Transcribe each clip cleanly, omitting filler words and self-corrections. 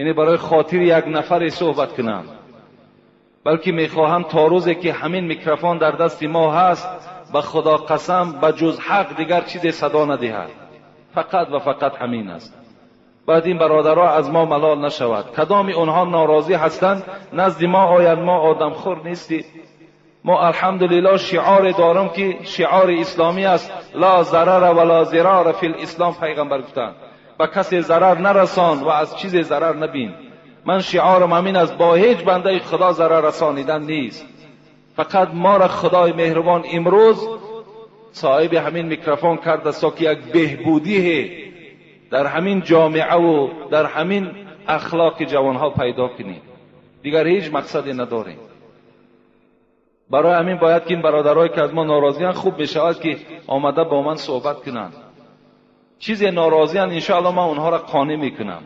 Яъне барои хотири як нафаре суҳбат кунам, балки мехоҳам то рӯзе ки ҳамин микрофон дар дасти мо ҳаст, ба Худо қасам, ба ҷуз ҳақ дигар чизе садо надиҳад. Фақат ва фақат ҳамин аст. Баъд ин бародарҳо аз мо малол нашавад. Кадоми онҳо норозӣ ҳастанд, назди мо оянд. Мо одамхӯр нестем. Мо алҳамдулиллоҳ шиоре дорем ки шиори исломӣ аст: ла зарара ва ла зирара фил ислом. Пайғамбар гуфтанд: ба касе зарар нарасон ва аз чизе зарар набин. Ман шиорам ҳамин аст: бо ҳеҷ бандаи Худо зарар расонидан нест. Фақат моро Худои меҳрубон имрӯз соҳиби ҳамин микрофон кардааст, то ки як беҳбудие дар ҳамин ҷомеа ва дар ҳамин ахлоқи ҷавонҳо пайдо кунем. Дигар ҳеҷ мақсаде надорем. Барои ҳамин бояд ки ин бародарое ки аз мо норозианд, хуб мешавад ки омада бо ман суҳбат кунанд. Чизе норозианд, иншоаллоҳ ман онҳоро қонеъ мекунам.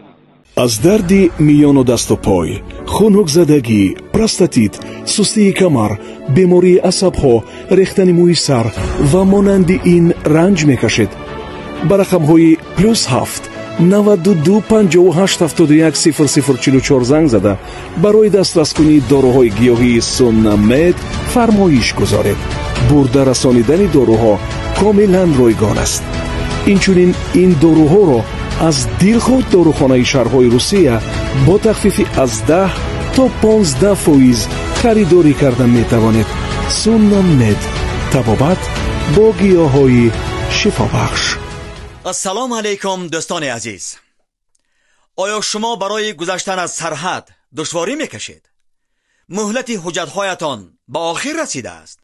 Аз дарди миёну дасту пой, хунукзадагӣ, простатит, сустии камар, бемории асабҳо, рехтани мӯи сар ва монанди ин ранҷ мекашед. Ба рақамҳои +7 92 58 71 00 44 занг зада барои дастраскунии доруҳои гиёҳии Суннамед фармоиш гузоред. Бурда расонидани доруҳо комилан ройгон аст. Инчунин ин доруҳоро аз дилхоҳ дорухонаи шаҳрҳои Русия бо тахфифи аз 10 то 15% харидорӣ карда метавонед. Суннамед, табобат бо гиёҳҳои шифобахш. Ассалому алайкум, дӯстони азиз. Оё шумо барои гузаштан аз сарҳад душворӣ мекашед? Муҳлати ҳуҷҷатҳоятон ба охир расидааст?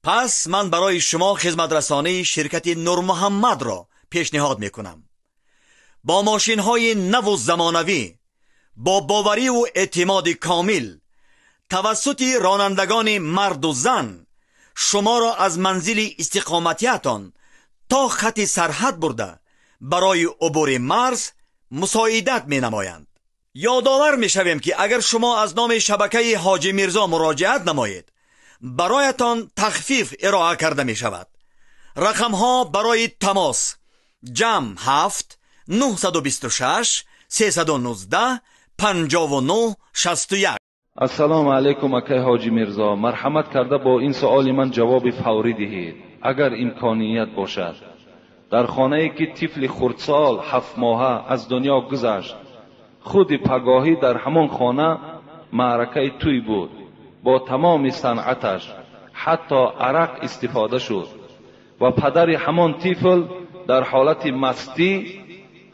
Пас ман барои шумо хизматрасонии ширкати Нурмуҳаммадро пешниҳод мекунам. Бо мошинҳои наву замонавӣ, бо бовариву эътимоди комил, тавассути ронандагони марду зан шуморо аз манзили истиқоматиятон то хати сарҳад бурда барои убури марз мусоидат менамоянд. Ёдовар мешавем, ки агар шумо аз номи шабакаи Ҳоҷи Мирзо муроҷиат намоед, бароятон тахфиф ироа карда мешавад. Рақамҳо барои тамос: +7 926 319 59 61. Ассалому алайкум, акай Ҳоҷи Мирзо. Марҳамат карда бо ин суоли ман ҷавоби фаврӣ диҳед, агар имконият бошад. Дар хонае ки тифли хурдсол 7 моҳа аз дунё гузашт, худи пагоҳӣ дар ҳамон хона маъракаи тӯй буд бо тамоми санъаташ, ҳатто арақ истифода шуд ва падари ҳамон тифл дар ҳолати мастӣ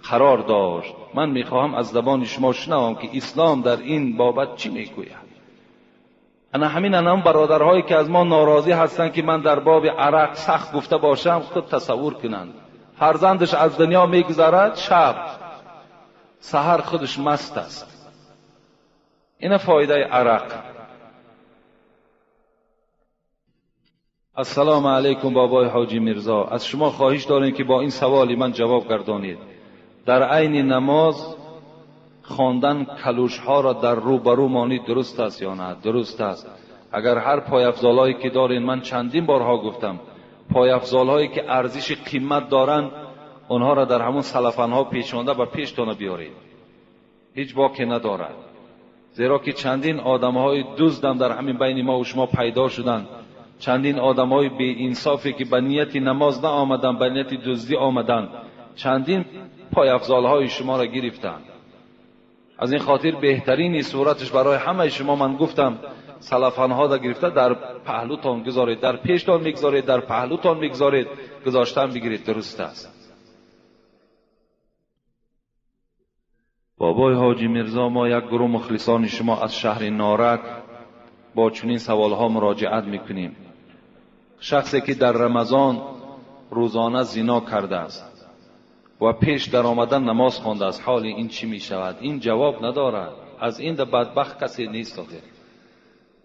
қарор дошт. Ман мехоҳам аз забони шумо шунавам, ки ислом дар ин бобат чӣ мегӯяд. Ана ҳамин анам бародарҳое ки аз мо норозӣ ҳастанд, ки ман дар боби арақ сахт гуфта бошам, худ тасаввур кунанд: фарзандаш аз дунё мегузарад шаб, саҳар худаш маст аст. Ина фоидаи арақ. Ассалому алайкум, бобои Ҳоҷи Мирзо. Аз шумо хоҳиш дорем, ки бо ин саволи ман ҷавоб гардонед. Дар айни намоз хондан калӯшҳоро дар рӯбарӯ монид дуруст аст ё на? Дуруст аст. Агар ҳар пойафзолҳое ки доред, ман чандин борҳо гуфтам, пойафзолҳое ки арзиши қимат доранд, онҳоро дар ҳамон салафанҳо печонда ба пештона биёред, ҳеҷ боке надорад. Зеро ки чандин одамҳои дуздам дар ҳамин байни мо ва шумо пайдо шуданд, чандин одамҳои беинсофе ки ба нияти намоз наомаданд, ба нияти дуздӣ омаданд, чандин пойафзолҳои шуморо гирифтанд. Аз ин хотир беҳтарини сураташ барои ҳамаи шумо ман гуфтам: салафанҳо да гирифта дар паҳлӯтон гузоред, дар пештон мегузоред, дар паҳлӯтон мегузоред, гузоштан бигиред, дуруст аст. Бобои Ҳоҷи Мирзо, мо як гурӯҳ мухлисони шумо аз шаҳри Норак бо чунин саволҳо муроҷиат мекунем. Шахсе ки дар Рамазон рӯзона зино кардааст ва пеш дар омадан намоз хондааст, ҳоли ин чӣ мешавад? Ин ҷавоб надорад. Аз ин да бадбахт касе нест. Охир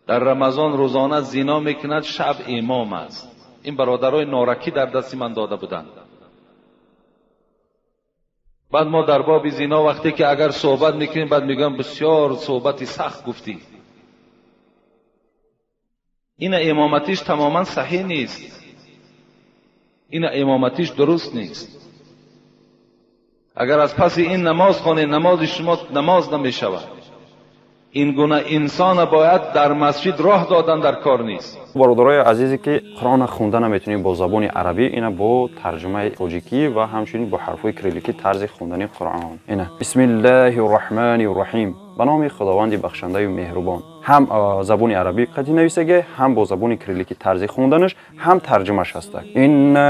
дар Рамазон рӯзона зино мекунад, шаб имом аст. Ин бародарои норакӣ дар дасти ман дода буданд. Баъд мо дар боби зино вақте ки агар суҳбат мекунем, баъд мегӯям: бисёр суҳбати сахт гуфтӣ. Ина имоматиш тамоман саҳеҳ нест, ина имоматиш дуруст нест. Агар аз паси ин намоз хонед, намози шумо намоз намешавад. Ин гуна инсона бояд дар масҷид роҳ додан дар кор нест. Бародарои азизе, ки Қуръонро хонда наметавонед бо забони арабӣ, ина бо тарҷумаи тоҷикӣ ва ҳамчунин бо ҳарфҳои кирилликӣ тарзи хондани Қуръон. Ина: Бисмиллаҳи рраҳмани рраҳим, ба номи Худованди бахшандаю меҳрубон. Ҳам забони арабӣ қатъи нависаге, ҳам бо забони кирилликӣ тарзи хонданаш, ҳам тарҷумаш ҳаста. Инна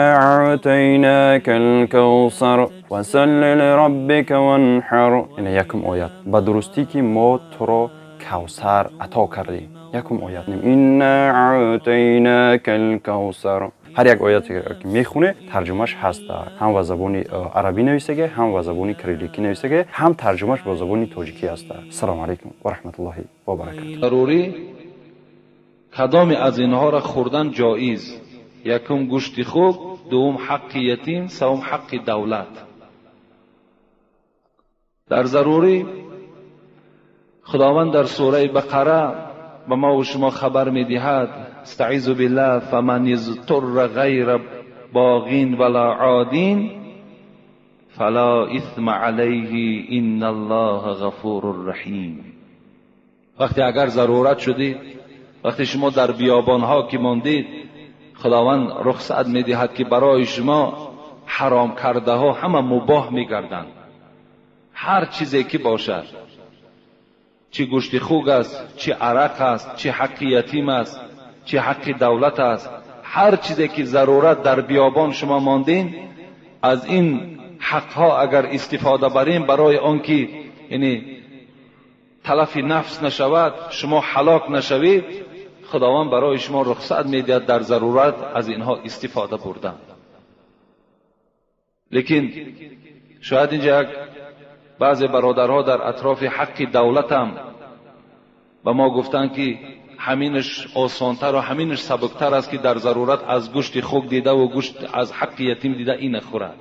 аътайнака алкавсар фасалли лираббика ванҳар. Ина якум оят: ба дурустӣ, ки мо туро Кавсар ато кардем. Якум оят: Инна аътайнака алкавсар. Ҳар як ояте ки мехоне, тарҷумаш ҳаста. Ҳам ба забони арабӣ нависаге, ҳам ба забони кирилликӣ нависаге, ҳам тарҷумаш бо забони тоҷикӣ ҳаста. Ассалому алайкум ва раҳматуллоҳи ва баракату. Зарурӣ кадоме аз инҳоро хӯрдан ҷоиз? Якум гӯшти хук, дуввум ҳаққи ятим, севум ҳаққи давлат. Дар зарурӣ Худованд дар сураи Бақара ба мо ва шумо хабар медиҳад: استعیذ بالله، فمن اضطر غیر باغ ولا عاد فلا اثم علیه ان الله غفور رحیم. وقتی اگر ضرورت شدید، وقتی شما در بیابانها که ماندید، خداوند رخصت میدهد که برای شما حرام کرده ها همه مباح میگردند. هر چیزی که باشد، چی گوشت خوگ است، چی عرق است، چی حق یتیم است، چی حق دولت است، هر چیزی که ضرورت در بیابان شما ماندین، از این حقها اگر استفاده بریم، برای آنکه یعنی تلف نفس نشود، شما هلاک نشوید، خداوند برای شما رخصت میدهد در ضرورت از اینها استفاده بردن. لیکن شاید اینجا یک بعضی برادرها در اطراف حق دولت هم به ما گفتند که همینش آسانتر و همینش سبکتر است که در ضرورت از گوشت خوک دیده و گوشت از حق یتیم دیده این خورد.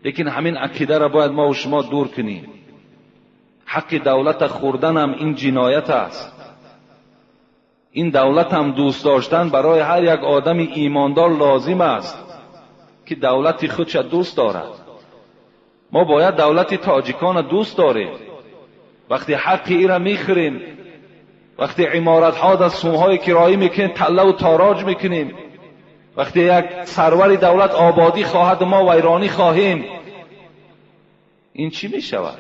لیکن همین عقیده را باید ما و شما دور کنیم. حق دولت خوردن هم این جنایت است. این دولت هم دوست داشتن برای هر یک آدم ایماندار لازم است که دولت خودش دوست دارد. ما باید دولت تاجیکان دوست داریم. وقتی حق ای را میخوریم، وقتی عمارت ها در سومهای کرایی میکنیم، تله و تاراج میکنیم، وقتی یک سرور دولت آبادی خواهد، ما ویرانی خواهیم، این چی میشود؟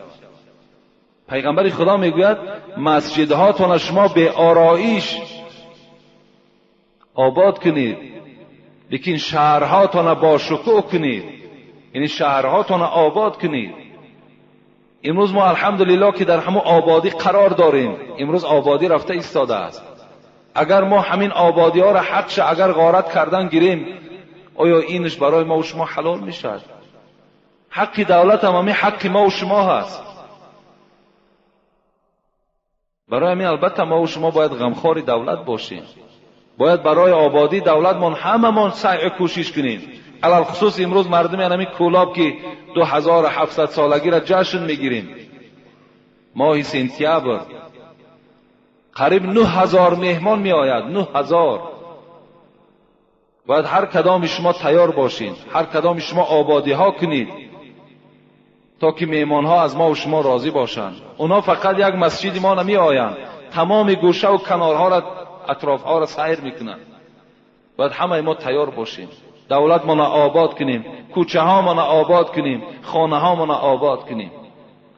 پیغمبر خدا میگوید مسجدهاتون شما به آرایش آباد کنید، لیکن شهرهاتون با شکوه کنید، یعنی شهرهاتون آباد کنید. امروز ما الحمدلله که در همون آبادی قرار داریم. امروز آبادی رفته ایستاده است. اگر ما همین آبادی ها را حقش اگر غارت کردن گیریم، آیا اینش برای ما و شما حلال میشد؟ حق دولت هم همین حق ما و شما هست. برای همین البته ما و شما باید غمخوار دولت باشیم. باید برای آبادی دولتمان هممان سعی کوشش کنیم. علی‌الخصوص امروز مردم همین کولاب که 2700 سالگی را جشن میگیریم، ماه سنتیابر قریب 9000 مهمان می آید. 9000. باید هر کدام شما تیار باشین، هر کدام شما آبادی ها کنید تا که مهمان ها از ما و شما راضی باشند. اونا فقط یک مسجد ما نمی آیند، تمام گوشه و کنارها را، اطراف ها را سیر میکنند. باید همه ما تیار باشیم، دولت ما آباد کنیم، کوچه ها ما آباد کنیم، خانه ها ما آباد کنیم.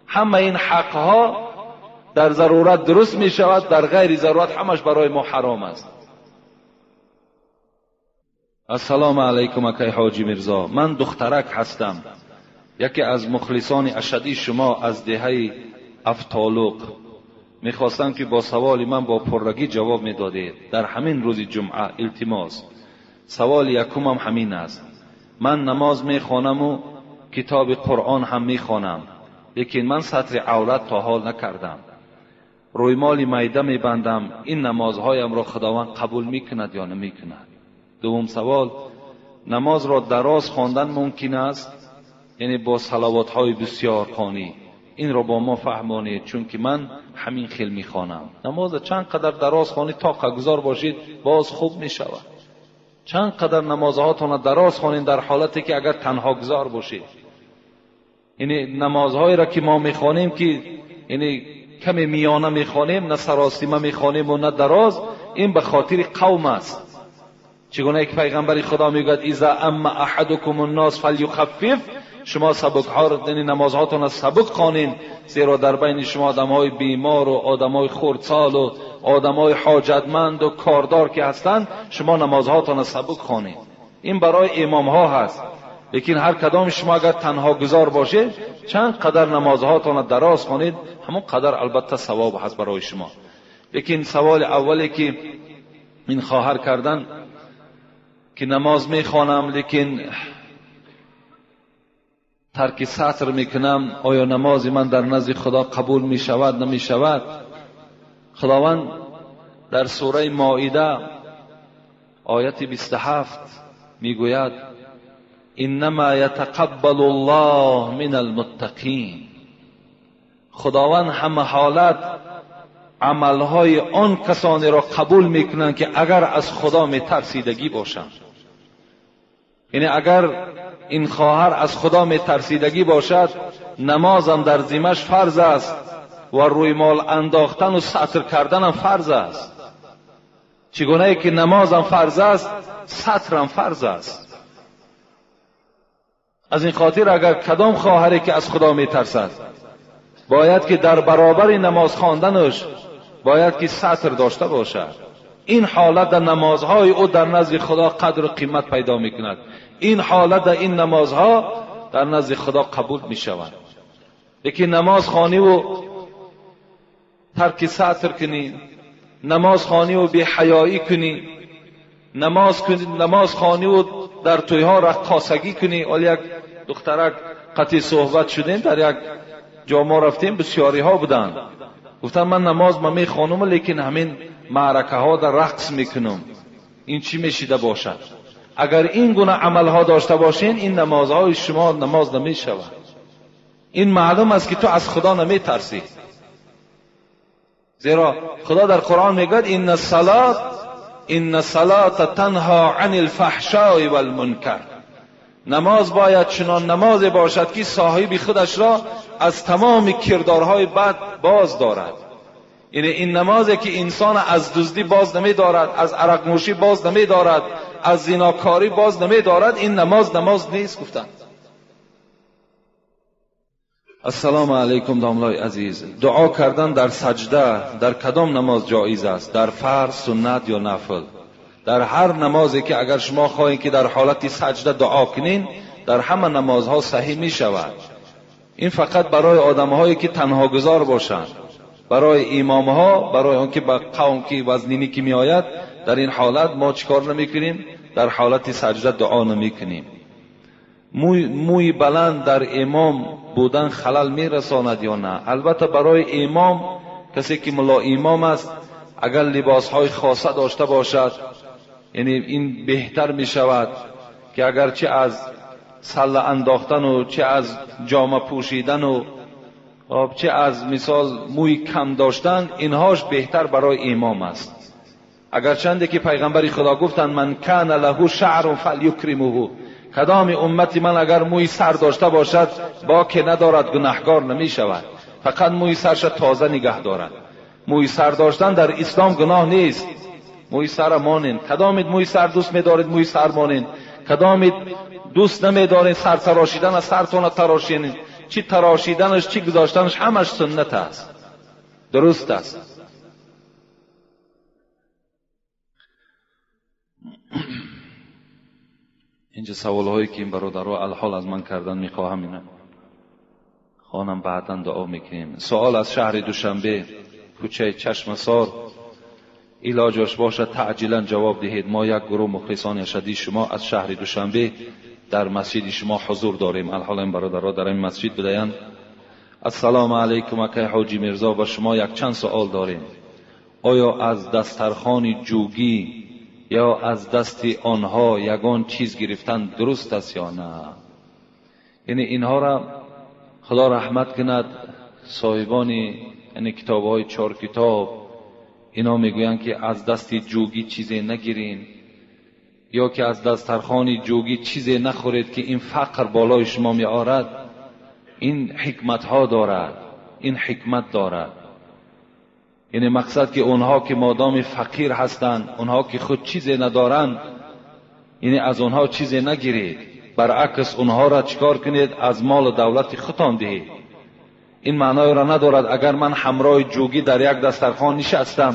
همه این حق ها در ضرورت درست می شود، در غیر ضرورت همش برای ما حرام است. السلام علیکم اکای حاجی میرزا، من دخترک هستم، یکی از مخلصان اشدی شما از دهه افتالوق. میخواستم که با سوال من با پررگی جواب میدادید در همین روز جمعه. التماس. سوال یکمم همین است: من نماز میخوانم و کتاب قرآن هم میخوانم، لیکن من ستر عورت تا حال نکردم، رویمال میده میبندم، این نمازهایم را خداوند قبول میکند یا نمیکند؟ دوم سوال: نماز را دراز خواندن ممکن است؟ یعنی با صلوات های بسیار خوانی؟ این را با ما فهمانید، چون که من همین خیل میخوانم. نماز چند قدر دراز خوانی تا گذار باشید باز خوب میشود. چند قدر نمازهاتون دراز خوانید در حالتی که اگر تنها گذار باشید. Яъне намозҳоеро ки мо мехонем, ки яъне каме миёна мехонем, на саросима мехонем ва на дароз, ин ба хотири қавм аст. Чигуна ки пайғамбари Худо мегӯяд: иза амма аҳадукум аннос фалюхаффиф, шумо сабукҳоро, яъне намозҳотонро сабук хонед, зеро дар байни шумо одамҳои бемор ва одамҳои хурдсол ва одамҳои ҳоҷатманд ва кордор ки ҳастанд, шумо намозҳотонро сабук хонед. Ин барои имомҳо ҳаст. Лекин ҳар кадоми шумо агар танҳо гузор бошед, чанд қадар намозҳотонро дароз хонед, ҳамон қадар албатта савоб ҳаст барои шумо. Лекин саволи аввале ки ин хоҳар кардан, ки намоз мехонам лекин тарки сатр мекунам, оё намози ман дар назди Худо қабул мешавад, намешавад? Худованд дар сураи Моида ояти 27 мегӯяд: иннама ятақаббалу Аллоҳ минал муттақин. Худованд ҳама ҳолат амалҳои он касонеро қабул мекунанд, ки агар аз Худо метарсидагӣ бошанд. Яъне агар ин хоҳар аз Худо метарсидагӣ бошад, намозам дар зимаш фарз аст ва рӯймол андохтан ва сатр карданам фарз аст. Чигунае ки намозам фарз аст, сатрам фарз аст. Аз ин хотир агар кадом хоҳаре ки аз Худо метарсад, бояд ки дар баробари намоз хонданаш бояд ки сатр дошта бошад. Ин ҳолат дар намозҳои ӯ дар назди Худо қадру қимат пайдо мекунад. Ин ҳолат дар ин намозҳо дар назди Худо қабул мешаванд. Лекин намоз хониву тарки сатр кунӣ, намоз хониву беҳаёӣ кунӣ, намоз хониву дар тӯйҳо раққосагӣ кунӣ. Ҳол як духтарак қатъи суҳбат шудем, дар як ҷо мо рафтем, бисёриҳо буданд. Гуфтанд ман намоз ма мехонам, лекин ҳамин маъракаҳо дар рақс мекунам. Ин чӣ мешида бошад? Агар ин гуна амалҳо дошта бошед, ин намозҳои шумо намоз намешавад. Ин маълум аст ки ту аз Худо наметарсӣ. Зеро Худо дар Қуръон мегӯяд: инна салата танҳо ани лфаҳшои валмункар. Намоз бояд чунон намозе бошад, ки соҳиби худашро аз тамоми кирдорҳои бад боз дорад. Яъне ин намозе ки инсон аз дуздӣ боз намедорад, аз арақнӯшӣ боз намедорад, аз зинокорӣ боз намедорад, ин намоз намоз нест, гуфтанд. Ассалому алайкум домлои азиз. Дуо кардан дар саҷда дар кадом намоз ҷоиз аст? Дар фарз, суннат ё нафл? Дар ҳар намозе ки агар шумо хоҳед ки дар ҳолати саҷда дуо кунед, дар ҳама намозҳо саҳеҳ мешавад. Ин фақат барои одамҳое ки танҳогузор бошанд, барои имомҳо, барои он ки ба қавм ки вазнинӣ ки меояд, дар ин ҳолат мо чӣ кор намекунем? Дар ҳолати саҷда дуо намекунем. Мӯи баланд дар имом будан халал мерасонад ё на? Албатта барои имом, касе ки мулло имом аст, агар либосҳои хоса дошта бошад, яъне ин беҳтар мешавад, ки агарчи аз салла андохтану чӣ аз ҷома пӯшидану чӣ аз мисол мӯи кам доштан, инҳош беҳтар барои имом аст. Агарчанде ки пайғамбари Худо гуфтанд: ман кана лаҳу шаърун фалюкримуҳу, кадоми уммати ман агар мӯи сар дошта бошад, боке надорад, гунаҳкор намешавад, фақат мӯи сарша тоза нигаҳ дорад. Мӯи сар доштан дар ислом гуноҳ нест. Мӯи сара монед. Кадомид мӯи сар дӯст медоред, мӯи сар монед. Кадомид дӯст намедоред сар тарошидан, аз сартона тарошинед. Чӣ тарошиданаш, чӣ гузоштанаш, ҳамаш суннат аст, дуруст аст. Инҷа саволҳое ки ин бародаро алҳол аз ман кардан мехоҳам, ина хонам, баъдан дуо мекунем. Суол аз шаҳри Душанбе, кӯчаи Чашмасор. Илоҷаш бошад таъҷилан ҷавоб диҳед. Мо як гурӯҳ мухлисони ашадии шумо аз шаҳри Душанбе дар масҷиди шумо ҳузур дорем. Алҳол ин бародаро дар ин масҷид будаянд. Ассалому алайкум акай ҳоҷи Мирзо, ба шумо якчанд суол дорем. Оё аз дастархони ҷугӣ ё аз дасти онҳо ягон чиз гирифтан дуруст аст ё на? Яъне инҳоро Худо раҳмат кунад, соҳибони яъне китобҳои чор китоб, ино мегӯянд ки аз дасти ҷугӣ чизе нагирин, ё ки аз дастархони ҷугӣ чизе нахӯред, ки ин фақр болои шумо меорад. Ин ҳикматҳо дорад, ин ҳикмат дорад. Яъне мақсад ки онҳо ки модоми фақир ҳастанд, онҳо ки худ чизе надоранд, яъне аз онҳо чизе нагиред, баръакс онҳоро чикор кунед? Аз мол ва давлати худтон диҳед. Ин маъноеро надорад агар ман ҳамроҳи ҷугӣ дар як дастархон нишастам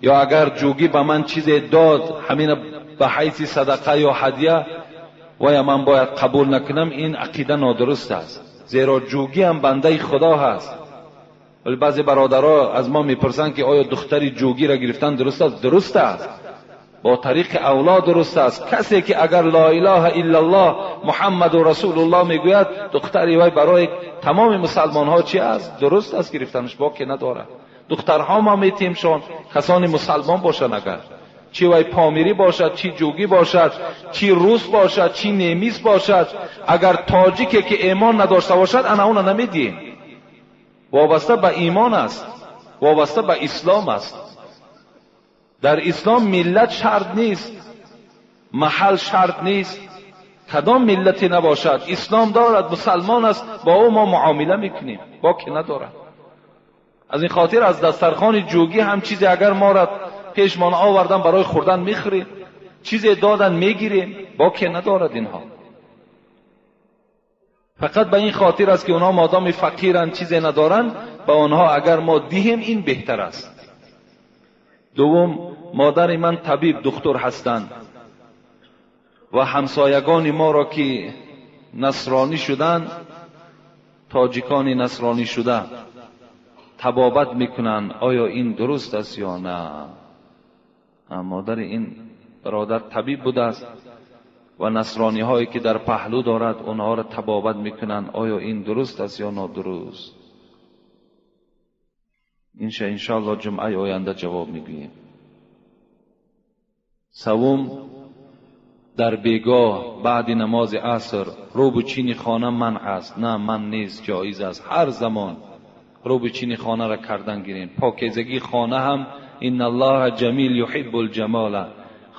ё агар ҷугӣ ба ман чизе дод, ҳамин ба ҳайси садақа ё ҳадия вая ман бояд қабул накунам, ин ақида нодуруст аст. Зеро ҷугӣ ҳам бандаи Худо ҳаст. Вале баъзе бародаро аз мо мепурсанд ки оё духтари ҷугиро гирифтан дуруст аст? Дуруст аст, бо тариқи авло дуруст аст. Касе ки агар ла илаҳа иллаллоҳ муҳаммаду расулуллоҳ мегӯяд, духтари вай барои тамоми мусалмонҳо чи аст? Дуруст аст гирифтанаш, боке надорад. Духтарҳо мо метиҳемшон, касони мусалмон бошанд, агар чи вай помирӣ бошад, чи ҷугӣ бошад, чи рус бошад, чи немис бошад, агар тоҷике ки имон надошта бошад, ана уна намедиҳем. Вобаста ба имон аст, вобаста ба ислом аст. Дар ислом миллат шарт нест, маҳал шарт нест, кадом миллате набошад, ислом дорад, мусалмон аст, бо ӯ мо муомила мекунем, боке надорад. Аз ин хотир аз дастархони ҷугӣ ҳам чизе агар моро пешмон овардан барои хӯрдан мехӯрем, чизе додан мегирем, боке надорад инҳо. Фақат ба ин хотир аст ки онҳо модоми фақиранд, чизе надоранд, ба онҳо агар мо диҳем ин беҳтар аст. Дуввум, модари ман табиб духтур ҳастанд ва ҳамсоягони моро ки насронӣ шуданд, тоҷикони насронӣ шуда табобат мекунанд, оё ин дуруст аст ё на? Модари ин бародар табиб будааст ва насрониҳое ки дар паҳлӯ дорад онҳоро табобат мекунанд, оё ин дуруст аст ё нодуруст? Инша иншоаллоҳ ҷумъаи оянда ҷавоб мегӯем. Севум, дар бегоҳ баъди намози аср рӯбу чини хона манъ аст? На, манъ нест, ҷоиз аст. Ҳар замон рӯбу чини хонаро кардан гирем. Покизагии хона ҳам инна аллоҳа ҷамил юҳиббул ҷамола,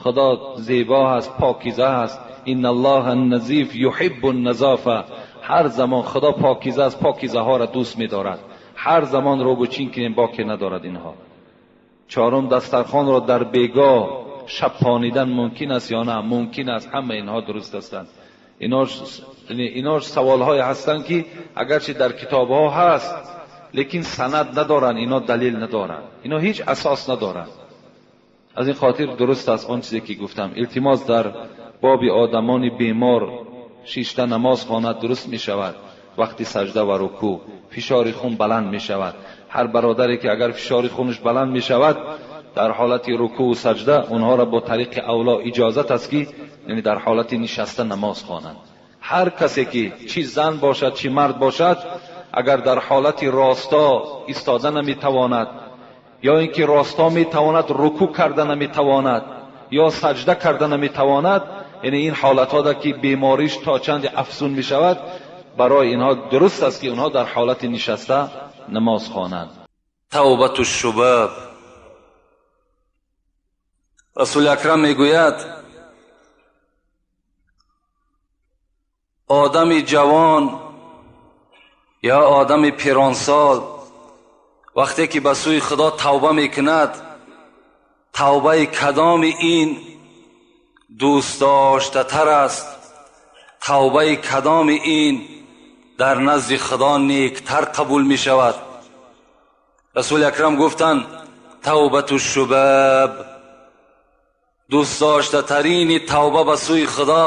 Худо зебо ҳаст, покиза ҳаст. Инна аллоҳа назиф юҳиббун назофа, ҳар замон Худо покиза аст, покизаҳоро дӯст медорад. Ҳар замон рӯбу чин кунем, боке надорад инҳо. Чорум, дастархонро дар бегоҳ шабпонидан мумкин аст ё на? Мумкин аст, ҳама инҳо дуруст ҳастанд. Ино саволҳое ҳастанд ки агарчи дар китобҳо ҳаст, лекин санад надоранд, ино далил надоранд, ино ҳеҷ асос надоранд. Аз ин хотир дуруст аст он чизе ки гуфтам. Илтимос, дар боби одамони бемор шишта намоз хонад дуруст мешавад. Вақти сажда ва рукӯъ фишори хун баланд мешавад. Ҳар бародаре ки агар фишори хунаш баланд мешавад дар ҳолати рукӯъ ва сажда, онҳоро бо тариқи авло иҷозат аст ки яъне дар ҳолати нишаста намоз хонанд. Ҳар касе ки чи зан бошад чи мард бошад, агар дар ҳолати росто истода наметавонад ё ин ки росто метавонад рукӯъ карда наметавонад ё сажда карда наметавонад, яъне ин ҳолатҳо ки бемориш то чанде афзун мешавад, барои инҳо дуруст аст ки онҳо дар ҳолати нишаста намоз хонанд. Тавбату шубаб. Расули акрам мегӯяд одами ҷавон ё одами пиронсол вақте ки ба сӯи Худо тавба мекунад, тавбаи кадоми ин дӯстдоштатар аст, тавбаи кадоми ин дар назди Худо некتар қабул мешавад. Расули акрам гуфтанд тавбату шубаб, дӯстдоштатарини тавба ба сӯи Худо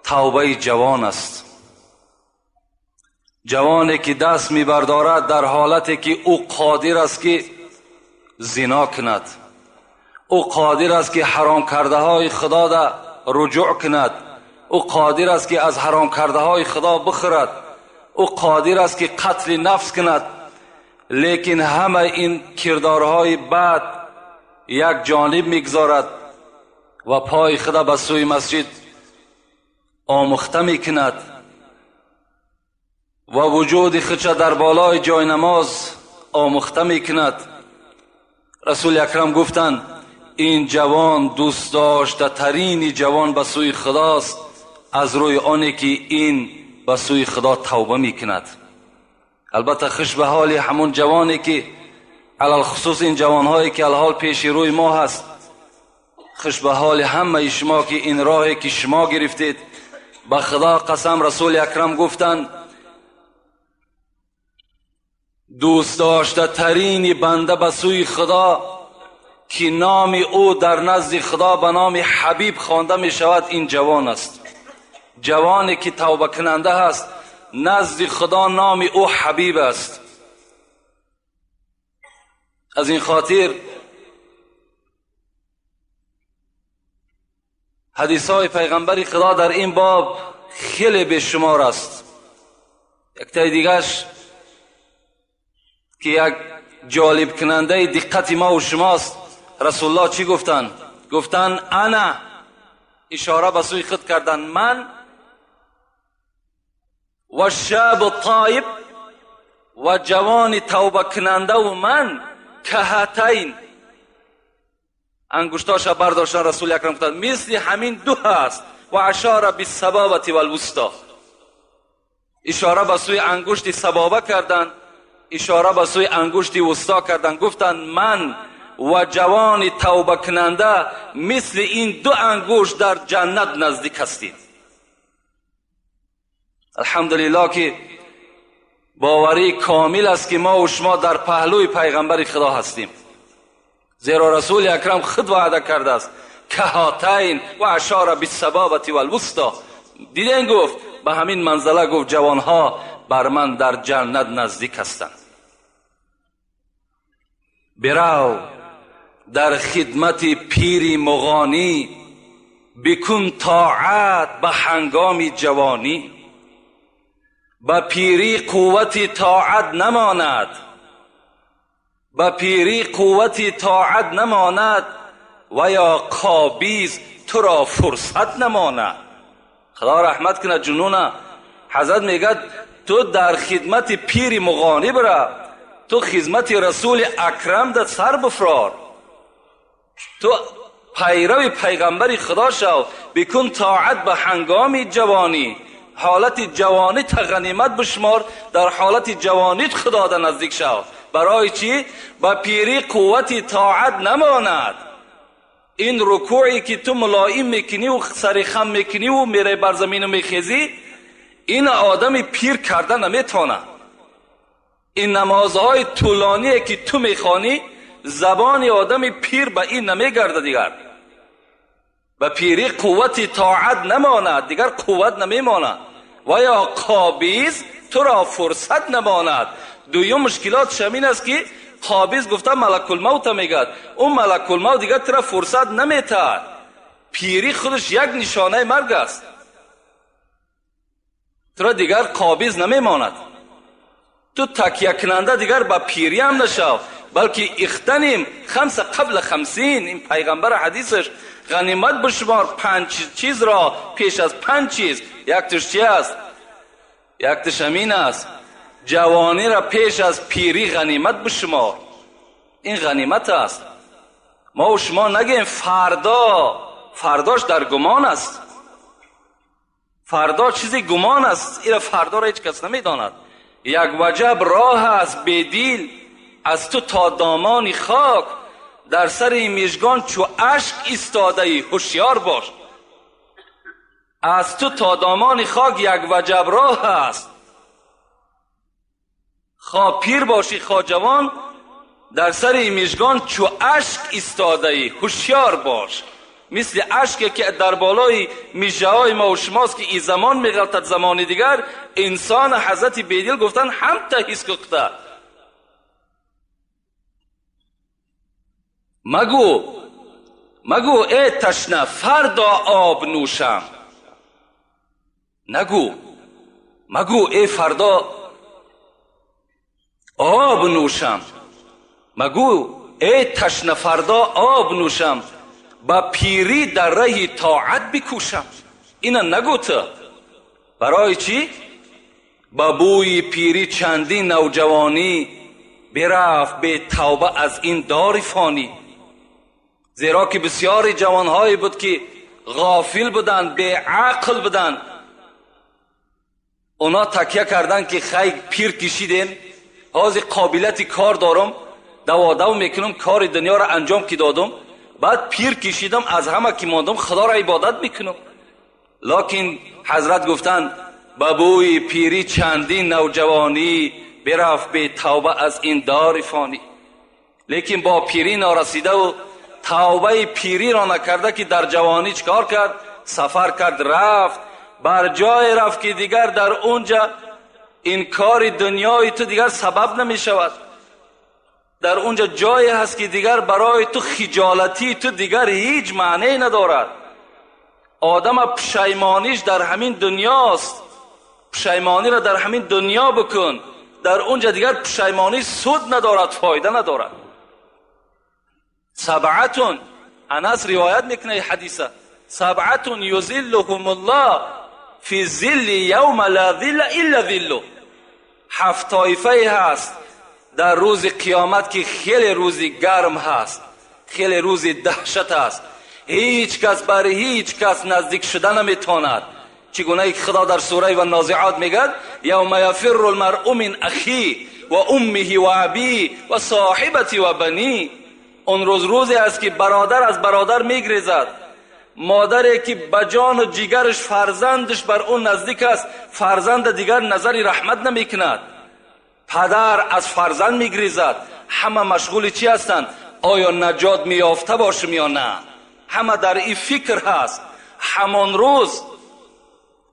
тавбаи ҷавон аст. Ҷавоне ки даст мебардорад дар ҳолате ки ӯ қодир аст ки зино кунад, ӯ қодир аст ки ҳаром кардаҳои Худо да руҷӯъ кунад, ӯ қодир аст ки аз ҳаром кардаҳои Худо бихӯрад, ӯ қодир аст ки қатли нафс кунад, лекин ҳама ин кирдорҳои бад як ҷониб мегузорад ва пои худа ба сӯи масҷид омӯхта мекунад ва вуҷуди худша дар болои ҷойнамоз омӯхта мекунад. Расули акрам гуфтанд ин ҷавон дӯстдоштатарини ҷавон ба сӯи Худост аз рӯи оне ки ин ба сӯи Худо тавба мекунад. Албатта хуш ба ҳоли ҳамон ҷавоне ки алалхусус ин ҷавонҳое ки алҳол пеши рӯи мо ҳаст, хуш ба ҳоли ҳамаи шумо ки ин роҳе ки шумо гирифтед. Ба Худо қасам, Расули Акрам гуфтанд: дӯст доштатарини банда ба сӯи Худо ки номи ӯ дар назди Худо ба номи Ҳабиб хонда мешавад, ин ҷавон аст. Ҷавоне ки тавбакунанда ҳаст, назди Худо номи ӯ Ҳабиб аст. Аз ин хотир ҳадисҳои пайғамбари Худо дар ин боб хеле бешумор аст. Яктаи дигаш ки як ҷолибкунандаи диққати мо ва шумост, Расулуллоҳ чӣ гуфтанд? Гуфтанд: ана, ишора ба сӯи худ карданд, ман ва шабу тоиб ва ҷавони тавбакунандаву ман каҳатайн. Ангуштоша бардоштан Расули Акрам гуфтанд: мисли ҳамин ду ҳаст. Ва ашора биссабобати валвусто. Ишора ба сӯи ангушти сабоба карданд, ишора ба сӯи ангушти вусто карданд. Гуфтанд: ман ва ҷавони тавбакунанда мисли ин ду ангушт дар ҷаннат наздик ҳастем. Алҳамдулиллоҳ ки боварӣ комил аст ки мо ва шумо дар паҳлӯи пайғамбари Худо ҳастем, зеро Расули Акрам худ ваъда кардааст: каҳатайн ва ашора биссабобати валвусто. Диден, гуфт ба ҳамин манзала, гуфт ҷавонҳо бар ман дар ҷаннат наздик ҳастанд. Бирав дар хидмати пири муғонӣ, бикун тоат ба ҳангоми ҷавонӣ. Ба пирӣ қуввати тоат намонад, ба пирӣ қуввати тоат намонад, ва ё қобиз туро фурсат намонад. Худо раҳмат кунад ҷунуна. Ҳазрат мегӯяд: ту дар хидмати пири муғонӣ бирав, ту хидмати Расули Акрам да сар бифрор, ту пайрави пайғамбари Худо шав, бикун тоат ба ҳангоми ҷавонӣ. Ҳолати ҷавонӣ та ғанимат бишмор, дар ҳолати ҷавонит Худо да наздик шав. Барои чӣ? Ба пирӣ қуввати тоат намонад. Ин рукӯе ки ту мулоим мекуниву сари хам мекуниву мераи бар замину мехезӣ, ин одами пир карда наметавонад. Ин намозҳои тӯлоние ки ту мехонӣ, забони одами пир ба ин намегардад. Дигар ба пирӣ қуввати тоат намонад, дигар қувват намемонад. Ва ё қобиз туро фурсат намонад. Дуюм мушкилотш ҳамин аст ки қобиз гуфта малакулмавта мегӯяд, ӯ малакулмавт дигар туро фурсат наметаҳад. Пирӣ худаш як нишонаи марг аст, туро дигар қобиз намемонад. Ту такякунанда дигар ба пирӣ ҳам нашав, балки ихтаним хамса қабла хамсин. Ин пайғамбар ҳадисаш: ғанимат бишумор панҷ чизро пеш аз панҷ чиз. Якташ чи аст? Якташ ҳамин аст: ҷавониро пеш аз пирӣ ғанимат бишумор. Ин ғанимат аст. Мо ва шумо нагӯем фардо, фардош дар гумон аст. Фардо чизи гумон аст, ира фардоро ҳеҷ кас намедонад. Як ваҷаб роҳ аст бедил аз ту то домони хок, дар сари мижгон чу ашк истодаӣ, ҳушёр бош. Аз ту то домони хок як ваҷаб роҳ аст. Хоҳ пир бошӣ хоҳ ҷавон, дар сари мижгон чу ашк истодаӣ, ҳушёр бош. Мисли ашке ки дар болои мижаҳои мо ва шумост ки ин замон меғалтад замони дигар, инсон ҳазрати Бедил гуфтанд ҳамта ҳис кухта. Магӯ, магӯ э ташна фардо об нӯшам. Нагӯ, магӯ э фардо об нӯшам. Магӯ э ташна фардо об нӯшам, ба пирӣ дар раҳи тоат бикӯшам. Ина нагӯ ту. Барои чӣ? Ба бӯи пирӣ чандин навҷавонӣ бирафт бетавба аз ин дори фонӣ. Зеро ки бисёри ҷавонҳое буд ки ғофил буданд, беақл буданд. اونا تکیه کردن که خیلی پیر کشیدین، حاضر قابلیت کار دارم، دوا دو میکنم، کار دنیا را انجام که دادم، بعد پیر کشیدم، از همه که ماندم خدا را عبادت میکنم. لکن حضرت گفتند بابوی پیری چندین نوجوانی برفت به توبه از این دار فانی. لیکن با پیری نارسیده و توبه پیری را نکرده که در جوانی چکار کرد؟ سفر کرد، رفت بر جای رفت که دیگر در اونجا این کار دنیای تو دیگر سبب نمی شود. در اونجا جایی هست که دیگر برای تو خجالتی تو دیگر هیچ معنی ندارد. آدم پشیمانیش در همین دنیاست، پشیمانی را در همین دنیا بکن، در اونجا دیگر پشیمانی سود ندارد، فایده ندارد. سبعتون، انس روایت میکنه حدیثه، سبعتون یظلهم الله فی ظل یوم لا ظل الا ظله. هفت طایفه هست در روز قیامت که خیلی روزی گرم هست، خیلی روزی دهشت هست، هیچ کس بر هیچ کس نزدیک شده نمیتواند. چگونه که خدا در سوره و نازعات میگد یوم یفر المرء من اخیه و امه و ابیه و صاحبته و بنیه. اون روز روزی است که برادر از برادر میگریزد، مادری که به جان و جگرش فرزندش بر اون نزدیک است، فرزند دیگر نظر رحمت نمیکند، پدر از فرزند میگریزد. همه مشغول چی هستند؟ آیا نجات میافته باشم یا نه؟ همه در این فکر هست.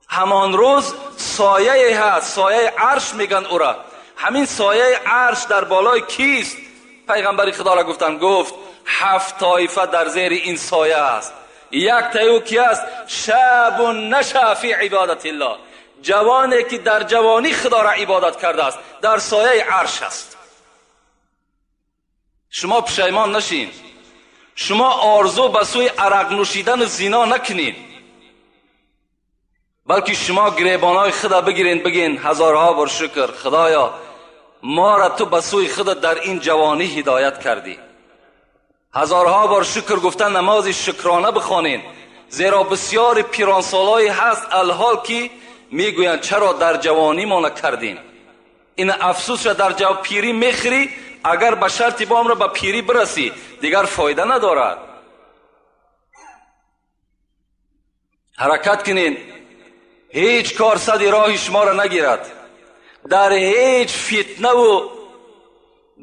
همان روز سایه هست، سایه عرش میگن او را. همین سایه عرش در بالای کیست؟ پیغمبر خدا را گفتن، گفت هفت طایفه در زیر این سایه است. یک تایو کی است؟ شاب نشأ فی عبادت الله، جوانی که در جوانی خدا را عبادت کرده است، در سایه عرش است. شما پشیمان نشین، شما آرزو به سوی عرق نوشیدن و زنا نکنین، بلکه شما گریبانای خدا بگیرین، بگین هزارها بار شکر خدایا ما را تو به سوی خود در این جوانی هدایت کردی. هزارها بار شکر گفتن نماز شکرانه بخوانین، زیرا بسیار پیرانسالایی هست الحال که میگویند چرا در جوانی ما نکردیم. این افسوس را در جو پیری میخری، اگر به شرطی بام را به پیری برسی دیگر فایده ندارد. حرکت کنین، هیچ کار صد راه شما را نگیرد، در هیچ فتنه و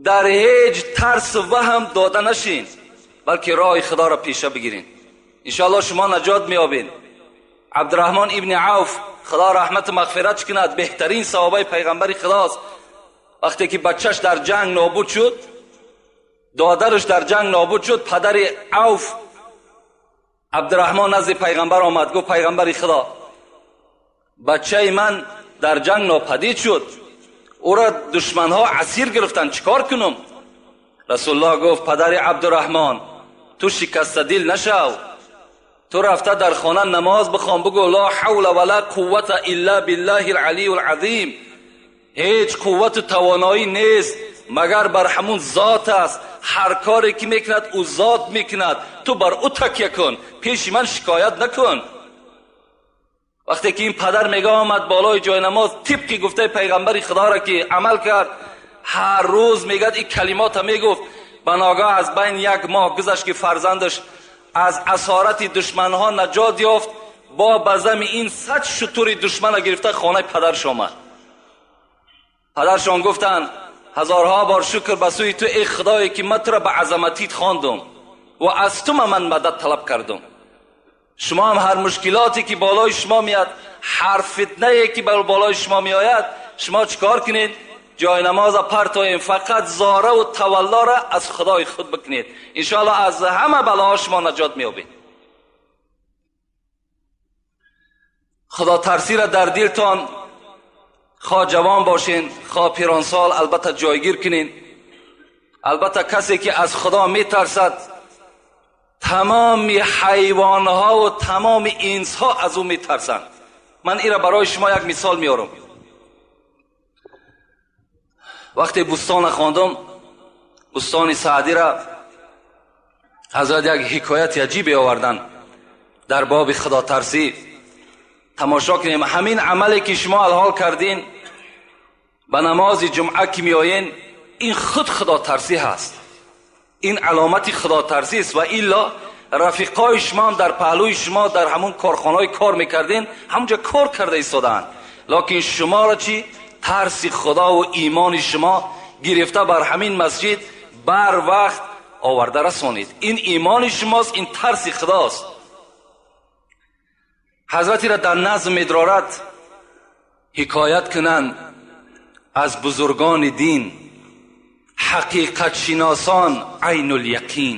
در هیچ ترس و وهم داده نشین، بلکه راه خدا را پیشه بگیرین، انشاءالله شما نجات میابین. عبدالرحمن ابن عوف خدا رحمت و مغفرت کند، بهترین صحابه پیغمبر خداست. وقتی که بچهش در جنگ نابود شد، دادرش در جنگ نابود شد، پدر عوف عبدالرحمن نزد پیغمبر آمد، گفت پیغمبر خدا بچه من در جنگ ناپدید شد، او را دشمنها اسیر گرفتن، چیکار کنم؟ رسول الله گفت پدر عبدالرحمن تو شکسته دل نشو، تو رفته در خانه نماز بخوان، بگو لا حول ولا قوت الا بالله العلی العظیم، هیچ قوت و توانایی نیست مگر بر همون ذات است، هر کاری که میکند او ذات میکند، تو بر او تکیه کن، پیش من شکایت نکن. وقتی که این پدر میگه آمد بالای جای نماز، طبق گفته پیغمبر خدا را که عمل کرد، هر روز میگه این کلمات میگفت. بناگاه از بین یک ماه گذشت که فرزندش از اسارت دشمنها نجات یافت، با بزم این 100 شتر دشمن گرفته خانه پدرش آمد. پدرشان گفتند هزارها بار شکر به سوی تو ای خدایی که من تو را به عظمتیت خواندم و از تو من مدد طلب کردم. شما هم هر مشکلاتی که بالای شما میاد، هر فتنه که بر بالای شما میآید، شما چیکار کنید؟ جای نماز پرتوین، فقط زاره و تولا را از خدای خود بکنید، انشاءالله از همه بلاها شما نجات میابید. خدا ترسی را در دلتان، خواه جوان باشین خواه پیرانسال، البته جایگیر کنین. البته کسی که از خدا میترسد تمام حیوانها و تمام انسها از او میترسند. من این را برای شما یک مثال میارم. وقتی بستان خواندم، بستان سعدی را حضرت یک حکایت عجیبی آوردن در باب خدا ترسی. Тамошо кунем ҳамин амале ки шумо алҳол кардин, ба намози ҷумъа ки меоен, ин худ худотарсӣ ҳаст, ин аломати худотарсӣ аст. Ва илло рафиқои шумо ҳам дар паҳлӯи шумо дар ҳамун корхонаҳое кор мекардин, ҳамунҷо кор карда истодаанд, лекин шуморо чӣ? Тарси худо ва имони шумо гирифта бар ҳамин масҷид бар вақт оварда расонид. Ин имони шумост, ин тарси худост. Ҳазрати ра дар назм медорад ҳикоят кунанд аз бузургони дин, ҳақиқатшиносон айнуляқин.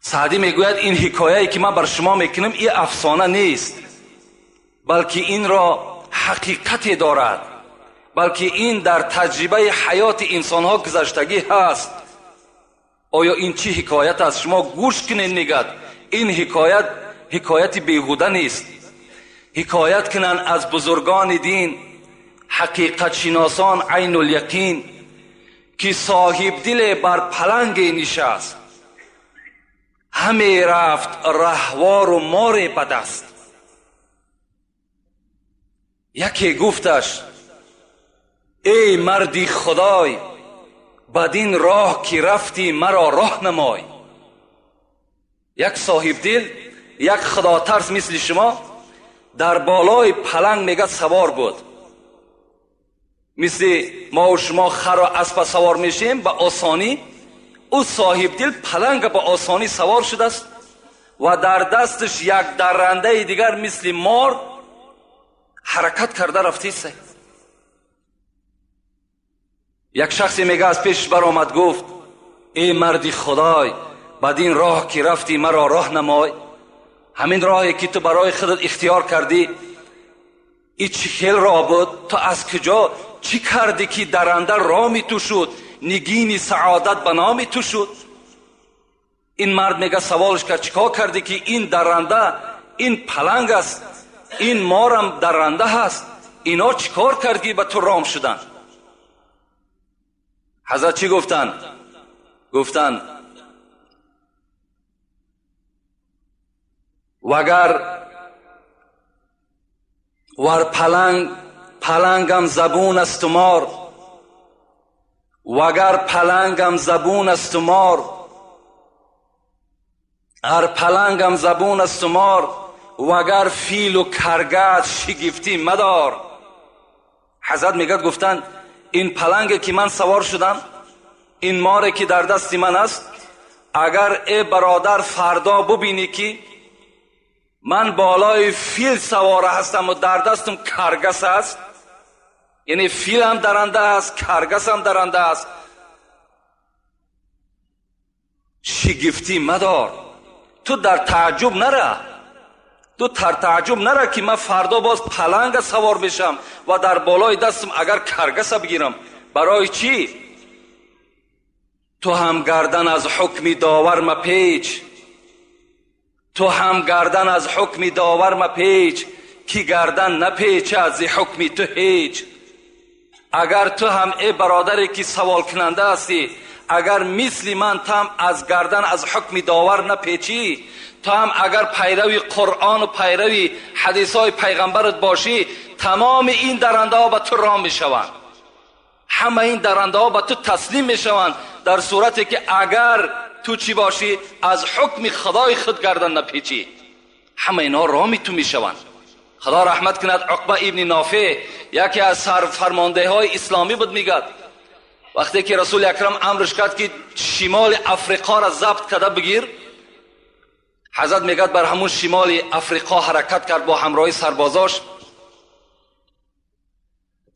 Саъдӣ мегӯяд ин ҳикояе ки ман бар шумо мекунам ин афсона нест, балки инро ҳақиқате дорад, балки ин дар таҷрибаи ҳаёти инсонҳо гузаштагӣ ҳаст. Оё ин чӣ ҳикоят аст? Шумо гӯш кунед, мегӯяд ин ҳикоят ҳикояти беҳуда нест. Ҳикоят кунанд аз бузургони дин, ҳақиқатшиносон айнуляқин, ки соҳибдиле бар паланге нишаст, ҳаме рафт раҳвору море ба даст. Яке гуфташ эй марди худой, бадин роҳ ки рафтӣ маро роҳ намой. Як соҳибдил, як худотарс мисли шумо дар болои паланг мега савор буд. Мисли мо ва шумо хару аспа савор мешем ба осонӣ, ӯ соҳибдил паланга ба осонӣ савор шудааст ва дар дасташ як даррандаи дигар мисли мор ҳаракат карда рафтист. Як шахсе мега аз пешаш баромад, гуфт эй марди худой, бадин роҳ ки рафтӣ маро роҳ намой. Ҳамин роҳе ки ту барои худат ихтиёр кардӣ, ин чӣ хел роҳ буд? Ту аз куҷо чӣ кардӣ ки дарранда роми ту шуд, нигини саодат ба номи ту шуд? Ин мард мега саволш кард, чӣ кор кардӣ ки ин дарранда, ин паланг аст, ин морам дарранда ҳаст, ино чӣ кор кардӣ ба ту ром шуданд? Ҳазрат чӣ гуфтанд? Гуфтанд вагар вар паланг палангам забун асту мор, вагар палангам забун асту мор, ар палангам забун асту мор, вагар филу каргат шигифтӣ мадор. Ҳазрат мегӯяд гуфтанд ин паланге ки ман савор шудам, ин море ки дар дасти ман аст, агар э бародар фардо бубинӣ ки ман болои фил савора ҳастам ва дар дастам каргас аст, яъне филам даранда аст, каргасам даранда аст, шигифтӣ мадор. Ту дар тааҷҷуб нара, ту дар тааҷҷуб нара ки ман фардо боз паланга савор мешам ва дар болои дастам агар каргаса бигирам. Барои чӣ? Ту ҳам гардан аз ҳукми довар мапеч, ту ҳам гардан аз ҳукми довар мапеч, ки гардан напечад зи ҳукми ту ҳеҷ. Агар ту ҳам э бародаре ки саволкунанда ҳастӣ, агар мисли ман ту ҳам аз гардан аз ҳукми довар напечӣ, ту ҳам агар пайрави Қуръону пайрави ҳадисҳои пайғамбарат бошӣ, тамоми ин дарандаҳо ба ту ром мешаванд, ҳама ин дарандаҳо ба ту таслим мешаванд, дар сурате ки агар ту чӣ бошӣ, аз ҳукми худои худ гардан напечӣ, ҳама инҳо роми ту мешаванд. Худо раҳмат кунад Уқба ибни Нофеъ, яке аз сарфармондаҳои исломӣ буд, мегӯяд вақте ки Расули Акрам амрш кард ки шимоли Африқоро забт карда бигир, ҳазрат мегӯяд бар ҳамун шимоли Африқо ҳаракат кард бо ҳамроҳи сарбозош.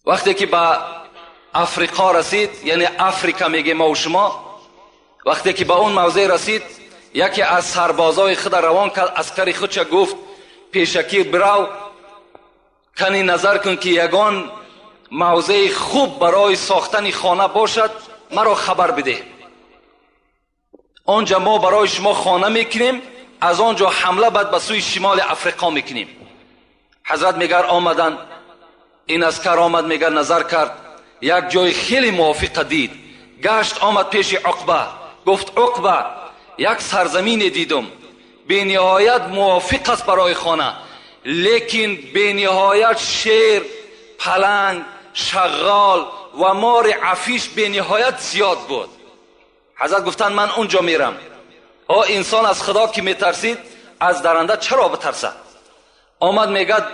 Вақте ки ба Африқо расид, яъне Африка мегӯем мо шумо, вақте ки ба он мавзеъ расид, яке аз сарбозои худа равон кард, аскари худша гуфт пешакӣ бирав, кани назар кун ки ягон мавзеи хуб барои сохтани хона бошад, маро хабар бидеҳ. Онҷа мо барои шумо хона мекунем, аз он ҷо ҳамла баъд ба сӯи шимоли Африқо мекунем. Ҳазрат мегар омадан, ин аскар омад, мегар назар кард, як ҷои хеле мувофиқа дид, гашт омад пеши Уқба, гуфт Уқба, як сарзамине дидум, бениҳоят мувофиқ аст барои хона, лекин бениҳоят шер, паланг, шағол ва мори афиш бениҳоят зиёд буд. Ҳазрат гуфтанд ман унҷо мерам. О инсон аз Худо ки метарсид, аз даранда чаро битарсад? Омад мегӯяд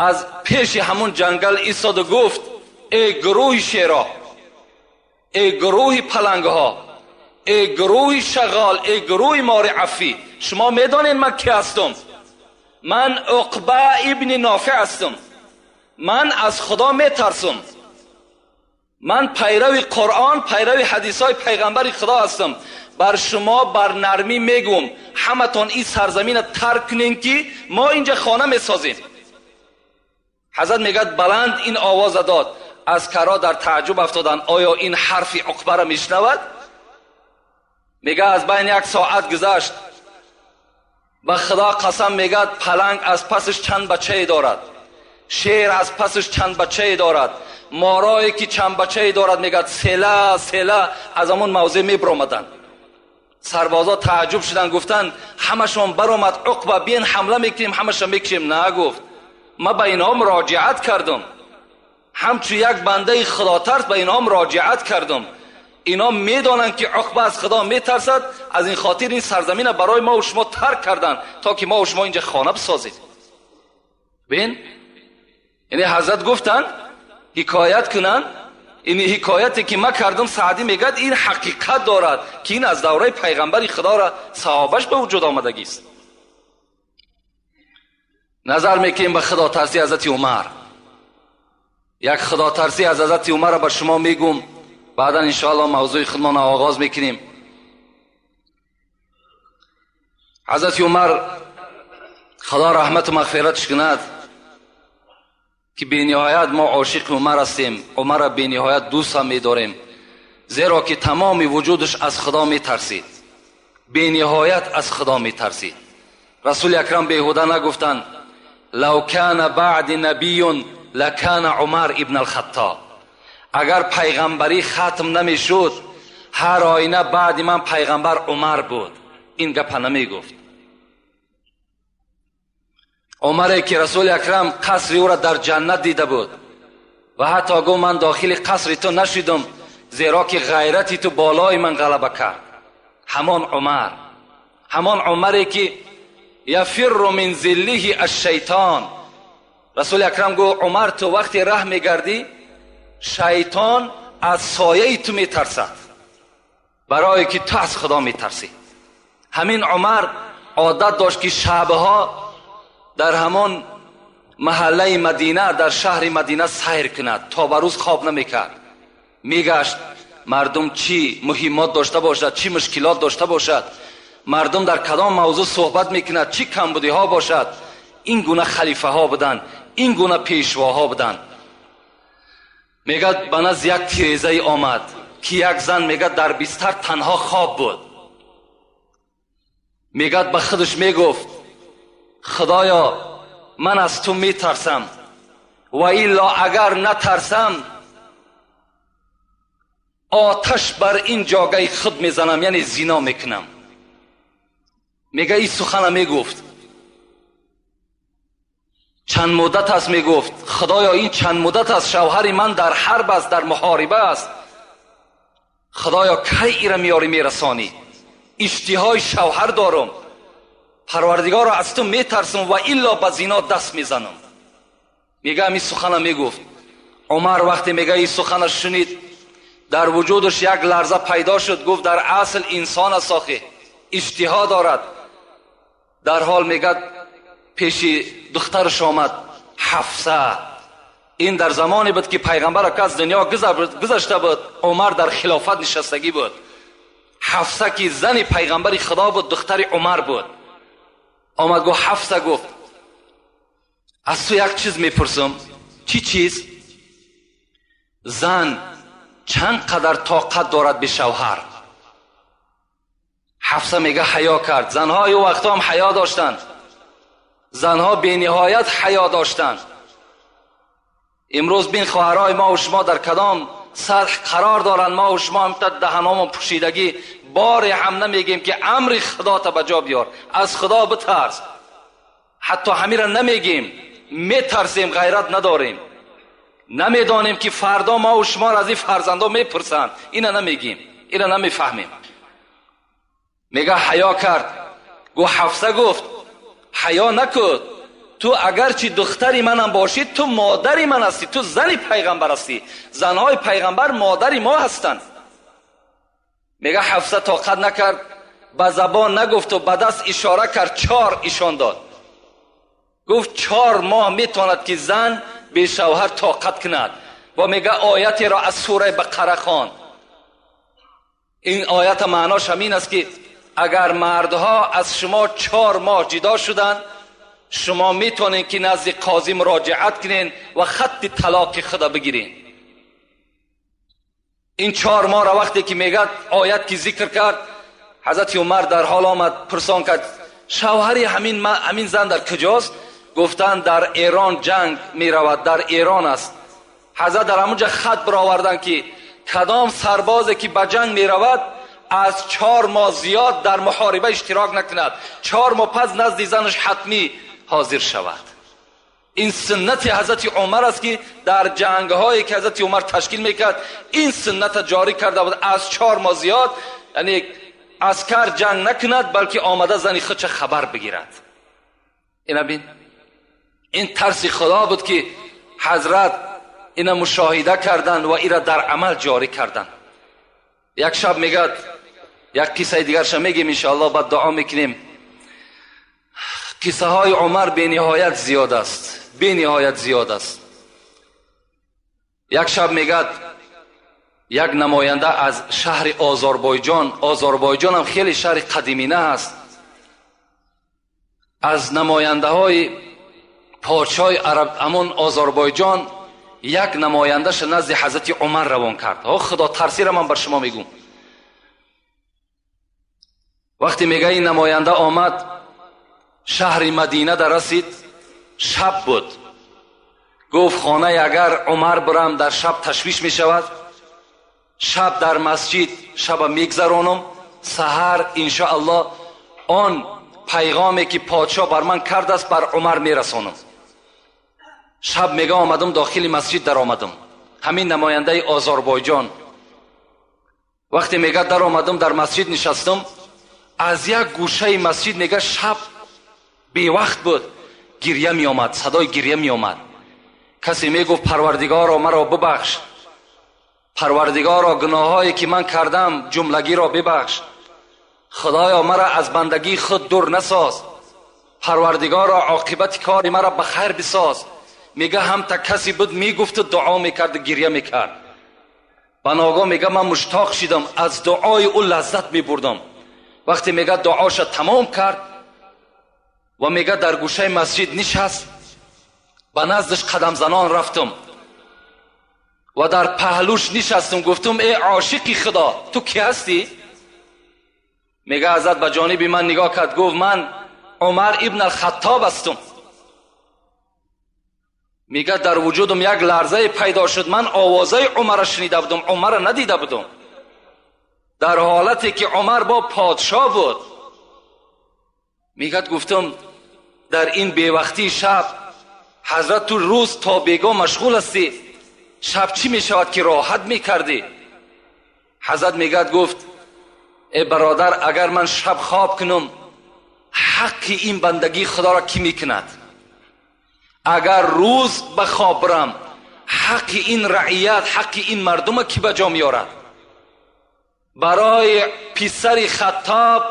аз пеши ҳамун ҷангал истоду гуфт: эй гурӯҳи шеро, эй гурӯҳи палангҳо, эй гурӯҳи шағол, эй гурӯҳи мори афӣ, шумо медонед ман ки ҳастам? Ман Уқба ибни Нофеъ ҳастам. Ман аз Худо метарсам. Ман пайрави Қуръон, пайрави ҳадисҳои пайғамбари Худо ҳастам. Бар шумо бар нармӣ мегӯм, ҳаматон ин сарзаминро тарк кунед ки мо инҷа хона месозем. Ҳазрат мегӯяд баланд ин овоза дод. Аскарҳо дар таъҷуб афтоданд, оё ин ҳарфи Уқбаро мешунавад? Мегӯяд аз байни як соат гузашт. Ба Худо қасам мегӯяд паланг аз пасаш чанд бачае дорад, шер аз пасаш чанд бачае дорад, морое ки чанд бачае дорад. Мегӯяд села села аз ҳамон мавзеъ мебаромаданд. Сарбозо таъҷуб шуданд, гуфтанд ҳамашон баромад, Уқба биен ҳамла мекунем, ҳамаша мекушем. На, гуфт, ман ба инҳо муроҷиат кардам, ҳамчун як бандаи худотарс ба инҳо муроҷиат кардам. Инҳо медонанд ки Уқба аз Худо метарсад, аз ин хотир ин сарзаминро барои мо ва шумо тарк карданд то ки мо ва шумо инҷа хона бисозем. Бин, яъне ҳазрат гуфтанд ҳикоят кунанд, ин ҳикояте ки ман кардам, Саъдӣ мегӯяд ин ҳақиқат дорад ки ин аз давраи пайғамбари Худоро саҳобаш ба вуҷуд омадагист. Назар мекунем ба худотарсии ҳазрати Умар. Як худотарсӣ аз ҳазрати Умарро ба шумо мегӯм, баъдан иншоаллоҳ мавзӯи худмонро оғоз мекунем. Ҳазрати Умар Худо раҳмату мағфиратш кунад ки бениҳоят мо ошиқи Умар ҳастем, Умарро бениҳоят дӯст ҳам медорем, зеро ки тамоми вуҷудаш аз Худо метарсид, бениҳоят аз Худо метарсид. Расули Акрам беҳуда нагуфтанд: лав кана баъди набиюн лакана Умар ибн алхаттоб. Агар пайғамбарӣ хатм намешуд, ҳар оина баъди ман пайғамбар Умар буд. Ин гапа намегуфт. Умаре ки Расули Акрам қасри ӯро дар ҷаннат дида буд ва ҳатто гуфт ман дохили қасри ту нашидам, зеро ки ғайрати ту болои ман ғалаба кард. Ҳамон Умар, ҳамон Умаре ки яфирру мин зиллиҳи ашшайтон. Расули Акрам гуфт Умар, ту вақте раҳ мегардӣ, шайтон аз сояи ту метарсад, барое ки ту аз Худо метарсӣ. Ҳамин Умар одат дошт ки шабҳо дар ҳамон маҳаллаи Мадина, дар шаҳри Мадина сайр кунад, то ба рӯз хоб намекард. Мегашт мардум чӣ муҳиммот дошта бошад, чӣ мушкилот дошта бошад, мардум дар кадом мавзӯъ суҳбат мекунад, чӣ камбудиҳо бошад. Ин гуна халифаҳо буданд, ин гуна пешвоҳо буданд. Мегӯяд ба назди як тирезае омад ки як зан мегӯяд дар бистар танҳо хоб буд. Мегӯяд ба худаш мегуфт: Худоё, ман аз ту метарсам ва илло агар натарсам оташ бар ин ҷогаи худ мезанам, яъне зино мекунам. Мегӯяд ин сухана мегуфт. Чанд муддат аст мегуфт: Худоё, ин чанд муддат аст шавҳари ман дар ҳарб аст, дар муҳориба аст, Худоё кай ира меёрӣ мерасонӣ? Иштиҳои шавҳар дорам, Парвардигоро аз ту метарсам ва илло ба зино даст мезанам. Мегӯяд ин сухана мегуфт. Умар вақте мегӯяд ин сухана шунид, дар вуҷудаш як ларза пайдо шуд. Гуфт дар асл инсон аст, охи иштиҳо дорад. Дар ҳол мегӯяд пеши духтараш омад Ҳафса. Ин дар замоне буд ки пайғамбар аз дунё гузашта буд, Умар дар хилофат нишастагӣ буд. Ҳафса ки зани пайғамбари Худо буд, духтари Умар буд. Омад гуфт: Ҳафса, гуфт, аз ту як чиз мепурсам. Чӣ чиз? Зан чанд қадар тоқат дорад бе шавҳар? Ҳафса мега ҳаё кард. Занҳои ӯ вақтҳо ҳам ҳаё доштанд, занҳо бениҳоят ҳаё доштанд. Имрӯз бин хоҳарҳои мо ва шумо дар кадом сатҳ қарор доранд. Мо ва шумо ҳамта даҳаномон пӯшидагӣ боре ҳам намегем ки амри худота ба ҷо биёр, аз худо битарс. Ҳатто ҳамира намегем, метарсем, ғайрат надорем. Намедонем ки фардо ма ва шумо аз ин фарзандо мепурсанд. Ина намегем, ина намефаҳмем. Мега ҳаё кард. Гу Ҳафса гуфт: ҳаё накун. Ту агарчи духтари манам бошӣ, ту модари ман ҳастӣ, ту зани пайғамбар ҳастӣ. Занҳои пайғамбар модари мо ҳастанд. Мега Ҳафса тоқат накард, ба забон нагуфту ба даст ишора кард, 4 ишон дод. Гуфт 4 моҳ метавонад ки зан бешавҳар тоқат кунад. Ва мега оятеро аз сураи Бақара хонд. Ин оята маънош ҳамин аст ки агар мардҳо аз шумо 4 моҳ ҷудо шуданд, шумо метавонед ки назди қозӣ муроҷиат кунед ва хатти талоқи худа бигиред. Ин 4 моҳро вақте ки мегӯяд оят ки зикр кард, ҳазрати Умар дар ҳол омад, пурсон кард: шавҳари ҳамин зан дар куҷост? Гуфтанд дар Эрон ҷанг меравад, дар Эрон аст. Ҳазрат дар ҳамонҷа хат бароварданд ки кадом сарбозе ки ба ҷанг меравад аз 4 моҳ зиёд дар муҳориба иштирок накунад, 4 моҳ пас назди занаш ҳатмӣ ҳозир шавад. Ин суннати ҳазрати Умар аст ки дар ҷангҳое ки ҳазрати Умар ташкил мекард, ин суннат ҷорӣ карда буд. Аз 4 моҳ зиёд, яъне аскар ҷанг накунад, балки омада зани худша хабар бигирад. Ина бин, ин тарси худо буд ки ҳазрат ина мушоҳида карданд ва ира дар амал ҷорӣ карданд. Як шаб мегӯяд, як қиссаи дигарша мегем иншоаллоҳ, баъд дуо мекунем. Қиссаҳои Умар бениҳоят зиёд аст, бениҳоят зиёд аст. Як шаб мегӯяд як намоянда аз шаҳри Озарбойҷон, Озарбойҷон ҳам хеле шаҳри қадимина аст, аз намояндаҳои подшоҳи араб ҳамон Озарбойҷон як намояндаша назди ҳазрати Умар равон кард. О худо тарсира ман бар шумо мегӯм. Вақте мега ин намоянда омад, шаҳри Мадина дар расид, шаб буд. Гуфт хонаи агар Умар бирам дар шаб ташвиш мешавад, шаб дар масҷид шаба мегзаронам, саҳар иншоаллоҳ он пайғоме ки подшоҳ бар ман кардааст бар Умар мерасонам. Шаб мега омадам, дохили масҷид даромадам. Ҳамин намояндаи Озарбойҷон вақте мега даромадам, дар масҷид нишастам, аз як гӯшаи масҷид мега шаб бевақт буд, гирья меомад, садои гирья меомад. Касе мегуфт парвардигоро маро бибахш, парвардигоро гуноҳҳое ки ман кардам ҷумлагиро бибахш, худоё маро аз бандагии худ дур насоз, парвардигоро оқибати кори маро ба хайр бисоз. Мега ҳамта касе буд мегуфту дуо мекарду гирья мекард. Ба ногоҳ мега ман муштоқ шидам, аз дуои ӯ лаззат мебурдам. Вақте мега дуоша тамом кард ва мега дар гӯшаи масҷид нишаст, ба наздаш қадамзанон рафтам ва дар паҳлӯш нишастам, гуфтам эй ошиқи худо, ту кӣ ҳастӣ? Мега ҳазрат ба ҷониби ман нигоҳ кард, гуфт ман Умар ибн ал-Хаттоб ҳастам. Мега дар вуҷудам як ларзае пайдо шуд, ман овозаи Умарро шунида будам, Умарро надида будам. Дар ҳолате ки Умар бо подшоҳ буд. Мегӯяд гуфтам дар ин бевақтии шаб ҳазрат ту рӯз то бегоҳ машғул ҳастӣ, шаб чӣ мешавад ки роҳат мекардӣ? Ҳазрат мегӯяд гуфт эй бародар, агар ман шаб хоб кунам, ҳаққи ин бандагии худоро кӣ мекунад? Агар рӯз ба хоб бирам, ҳаққи ин раият, ҳаққи ин мардума кӣ ба ҷо меорад? Барои писари Хаттоб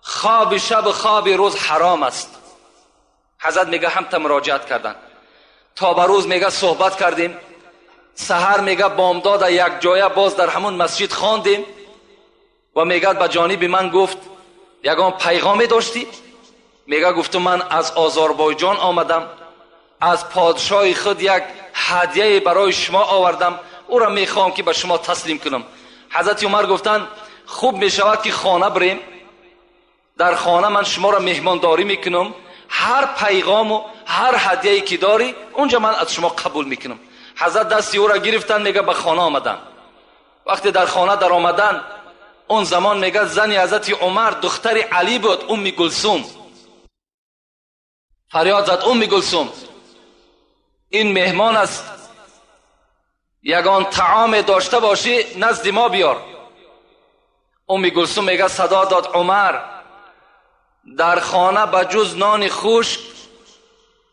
хоби шаб хоби рӯз ҳаром аст. Ҳазрат мега ҳамта муроҷиат карданд. То ба рӯз мега суҳбат кардем, саҳар мега бомдода як ҷоя боз дар ҳамон масҷид хондем ва мегӯяд ба ҷониби ман гуфт ягон пайғоме доштӣ? Мега гуфту ман аз Озарбойҷон омадам, аз подшоҳи худ як ҳадияе барои шумо овардам, ӯро мехоҳам ки ба шумо таслим кунам. Ҳазрати Умар гуфтанд хуб мешавад ки хона бирем, дар хона ман шуморо меҳмондорӣ мекунам, ҳар пайғому ҳар ҳадияе ки дорӣ онҷа ман аз шумо қабул мекунам. Ҳазрат дасти ӯро гирифтанд, мега ба хона омаданд. Вақте дар хона даромаданд, Он замон мегӯяд зани ҳазрати Умар духтари Алӣ буд, Умми Гулсум. Фарёд зад: Умми Гулсум, ин меҳмон аст, ягон таоме дошта бошӣ назди мо биёр. Умми Гулсум мегӯяд садо дод: Умар, дар хона ба ҷуз нони хушк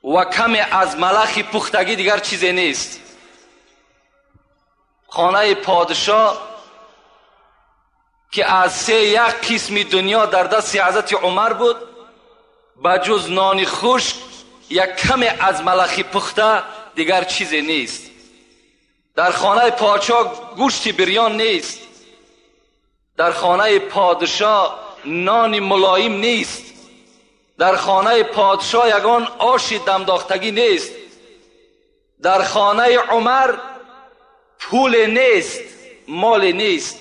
ва каме аз малахи пухтагӣ дигар чизе нест. Хонаи подшоҳ ки аз се як қисми дунё дар дасти ҳазрати Умар буд, ба ҷуз нони хушк як каме аз малахи пухта дигар чизе нест. Дар хонаи подшоҳ гӯшти бирён нест, дар хонаи подшоҳ нони мулоим нест, дар хонаи подшоҳ ягон оши дамдохтагӣ нест, дар хонаи Умар пуле нест, моле нест,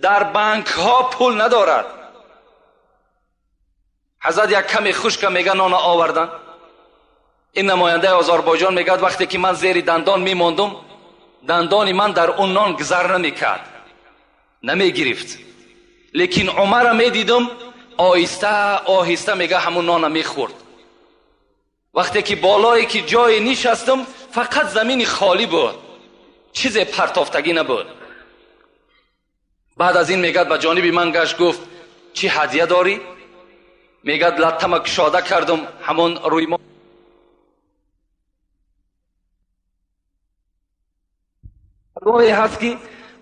дар банкҳо пул надорад. Ҳазрат як каме хушка мега нона овардан. Ин намояндаи Озарбойҷон мегӯяд вақте ки ман зери дандон мемондум, дандони ман дар он нон гузар намекард, намегирифт. Лекин Умарро медидум оҳиста оҳиста мега ҳамун нона мехӯрд. Вақте ки болое ки ҷое нишастум, фақат замини холӣ буд, чизе партофтагӣ набуд. Баъд аз ин мегӯяд ба ҷониби ман гашт, гуфт: чӣ ҳадя дорӣ? Мегӯяд латтама кушода кардум, ҳамон рӯи мо роҳе ҳаст ки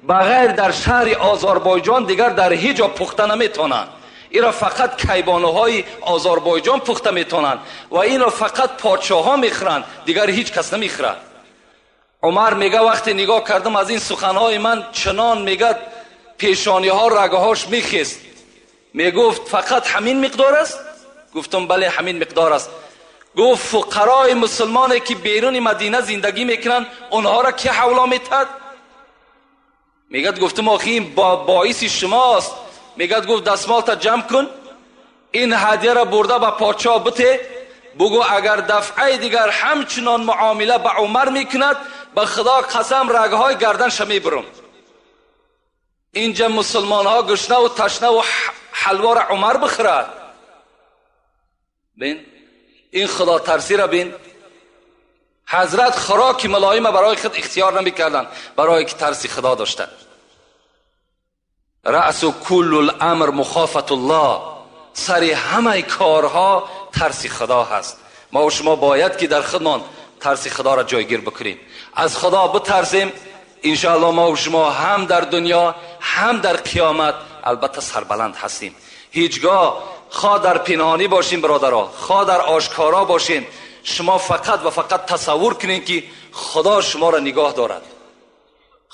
ба ғайр дар шаҳри Озарбойҷон дигар дар ҳеҷ ҷо пухта наметавонанд. Инро фақат кайбонуҳои Озарбойҷон пухта метавонанд ва инро фақат подшоҳҳо мехӯранд, дигар ҳеҷ кас намехӯрад. Умар мега вақте нигоҳ кардам аз ин суханҳои ман чунон мегӯяд пешониҳо рагҳош мехест. Мегуфт фақат ҳамин миқдор аст? Гуфтам бале, ҳамин миқдор аст. Гуфт фуқарои мусулмоне ки беруни Мадина зиндагӣ мекунанд, онҳоро ки ҳавло метад? Мегӯяд гуфтам охи ин боиси шумост. Мегӯяд гуфт дастмолта ҷамъ кун, ин ҳадияро бурда ба подшоҳ бите, бугӯ агар дафъаи дигар ҳамчунон муомила ба Умар мекунад, ба Худо қасам рагҳои гарданша мебурам. Инҷа мусулмонҳо гушнаву ташнаву ҳалвора Умар бихӯрад. Бин ин худотарсиро бин. Ҳазрат хӯроки мулоима барои худ ихтиёр намекарданд, барое ки тарси Худо доштанд. Раъсу куллу ламр мухофатуллоҳ, сари ҳамаи корҳо тарси Худо ҳаст. Мо шумо бояд ки дар худмон тарси Худоро ҷойгир бикунем, аз Худо битарсем. Иншоаллоҳ мо шумо ҳам дар дунё ҳам дар қиёмат албатта сарбаланд ҳастем. Ҳеҷгоҳ хоҳ дар пинҳонӣ бошем бародаро, хоҳ дар ошкоро бошем, шумо фақат ва фақат тасаввур кунед ки Худо шуморо нигоҳ дорад,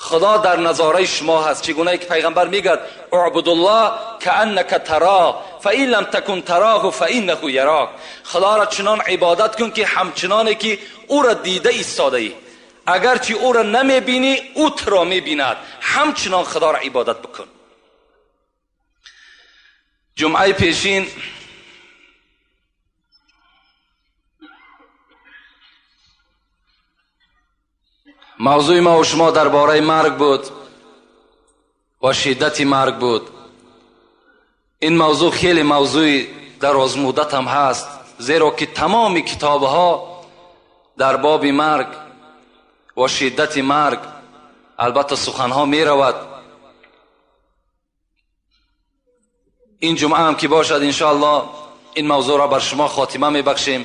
Худо дар назораи шумо ҳаст. Чӣ гунае ки пайғамбар мегӯяд: اعبدالله كأنك تراه فإن لم تكن تراه فإنه يراك. Худоро чунон ибодат кун ки ҳамчуноне ки ӯро дида истодаӣ, агарчи ӯро намебинӣ, ӯ туро мебинад. Ҳамчунон Худоро ибодат бикун. Ҷумъаи пешин мавзӯи ма ва шумо дар бораи марг буд ва шиддати марг буд. Ин мавзӯъ хеле мавзӯи дарозмуддат ҳам ҳаст, зеро ки тамоми китобҳо дар боби марг ва шиддати марг албатта суханҳо меравад. Ин ҷумъа ҳам ки бошад иншоаллоҳ ин мавзӯъро бар шумо хотима мебахшем.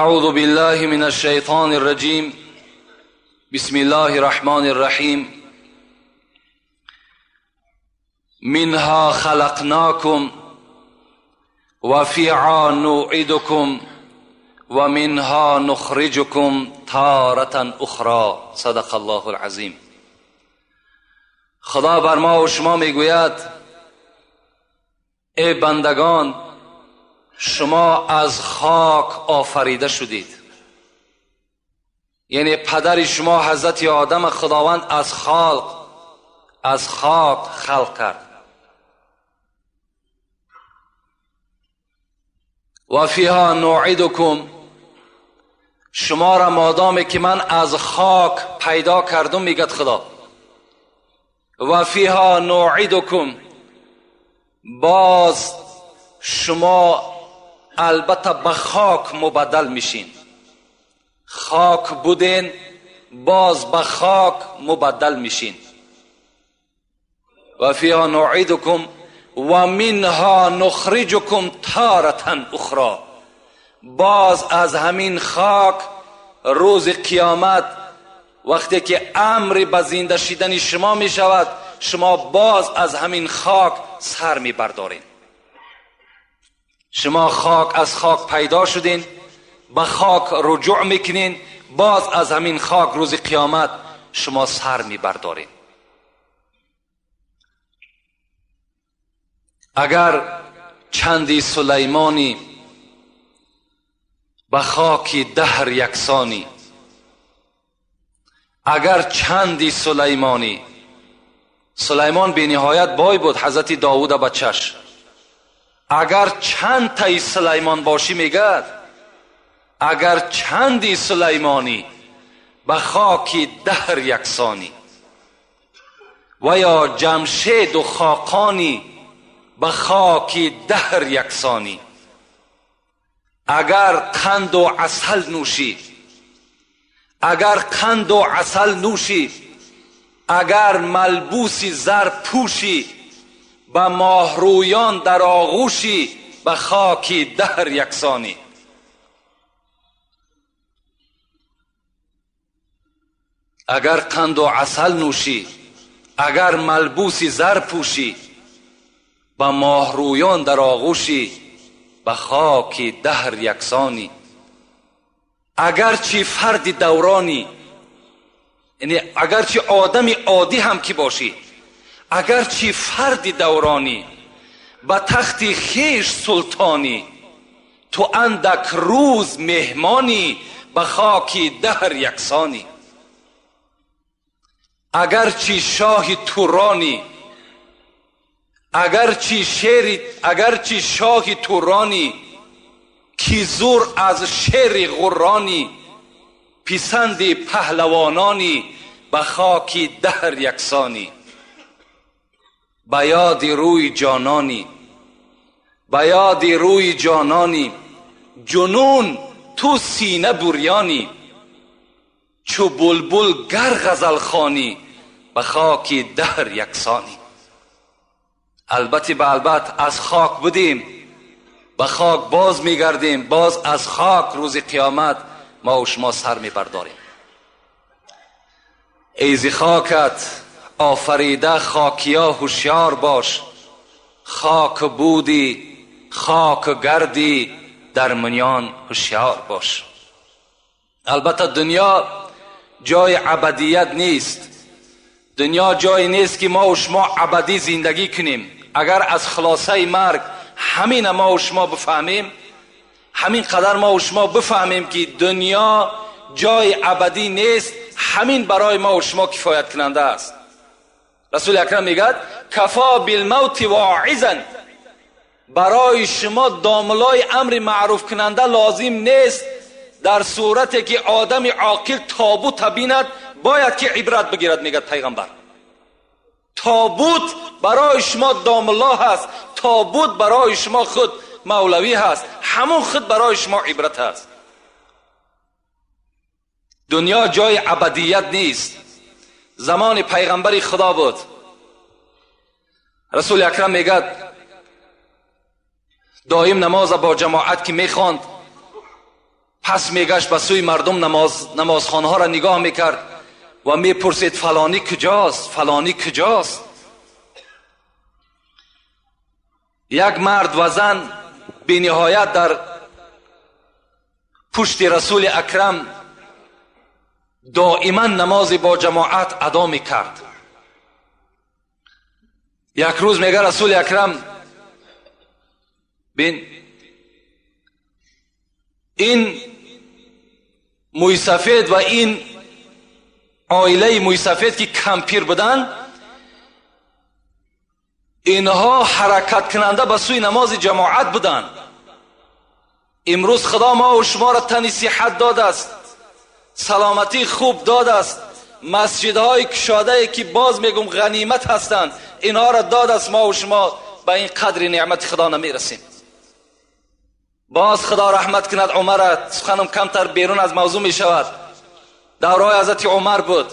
أعوذ بالله من الشيطان الرجيم. بسم الله الرحمن الرحيم. منها خلقناكم وفيها نعيدكم ومنها نخرجكم تارة أخرى. صدق الله العظيم. خدا بر ما و شما میگوید ای بندگان، شما از خاک آفریده شدید. یعنی پدر شما حضرت آدم خداوند از خاک خلق کرد. و فیها نعیدکم، شما را مادامی که من از خاک پیدا کردم، میگد خدا، و فیها نعیدکم، باز شما البته به خاک مبدل میشین. خاک بودین، باز به خاک مبدل میشین. و فیها نعیدکم و منها نخرجکم تارة اخرى، باز از همین خاک روز قیامت وقتی که امر به زنده شدن شما می شود، شما باز از همین خاک سر می بردارین. شما خاک از خاک پیدا شدین، به خاک رجوع میکنین، باز از همین خاک روز قیامت شما سر می بردارین. اگر چندی سلیمانی به خاک دهر یکسانی، اگر چندی سلیمانی، سلیمان بی نهایت بای بود، حضرت داوود بچش، اگر چند تای سلیمان باشی میگد، اگر چندی سلیمانی به خاک دهر یکسانی، و یا جمشید و خاقانی به خاک دهر یکسانی، اگر قند و عسل نوشی، اگر قند و عسل نوشی، اگر ملبوس زر پوشی، به ماهرویان در آغوشی، به خاک دهر یکسانی. اگر قند و عسل نوشی، اگر ملبوس زر پوشی، به ماهرویان در آغوشی، به خاک دهر یکسانی. اگرچه فرد دورانی، یعنی اگرچه آدم عادی هم که باشی، اگرچه فرد دورانی، به تخت خویش سلطانی، تو اندک روز مهمانی، به خاک دهر یکسانی. اگرچه شاه تورانی، اگرچه شاه تورانی، کی زور از شیر غرانی، پسند پهلوانانی، به خاک دهر یکسانی. به یاد روی جانانی، به یاد روی جانانی، جنون تو سینه بریانی، چو بلبل گر غزل خوانی، به خاک دهر یکسانی. البته به البته از خاک بودیم، به خاک باز میگردیم، باز از خاک روز قیامت ما و شما سر میبرداریم. ای ز خاکت آفریده خاکیا هوشیار باش، خاک بودی خاک گردی در منیان هوشیار باش. البته دنیا جای ابدیت نیست، دنیا جای نیست که ما و شما ابدی زندگی کنیم. اگر از خلاصه مرگ همین ما و شما بفهمیم، همین قدر ما و شما بفهمیم که دنیا جای ابدی نیست، همین برای ما و شما کفایت کننده است. رسول اکرم میگد کفا بالموت واعظا، برای شما داملای امر معروف کننده لازم نیست. در صورتی که آدم عاقل تابوت بیند باید که عبرت بگیرد، میگد پیغمبر. تابوت برای شما داملا هست، تابوت برای شما خود مولوی هست، همون خود برای شما عبرت هست. دنیا جای ابدیت نیست. زمان پیغمبر خدا بود، رسول اکرم میگد دائم نماز با جماعت که میخواند، پس میگشت به سوی مردم، نمازخانه ها را نگاه میکرد و میپرسید فلانی کجاست، فلانی کجاست. یک مرد و زن بی نهایت در پشت رسول اکرم دائما نماز با جماعت ادا میکرد. یک روز میگه رسول اکرم بین این مویسفید و این عائله مویسفید که کمپیر بودن، اینها حرکت کننده به سوی نماز جماعت بودن. امروز خدا ما و شما را تن صحت داده است، سلامتی خوب داده است، مسجدهای کشاده که باز میگم غنیمت هستند، اینها را داد است. ما و شما به این قدر نعمت خدا نمیرسیم. باز خدا رحمت کند عمر، سخنم کمتر بیرون از موضوع می شود. دورای حضرت عمر بود.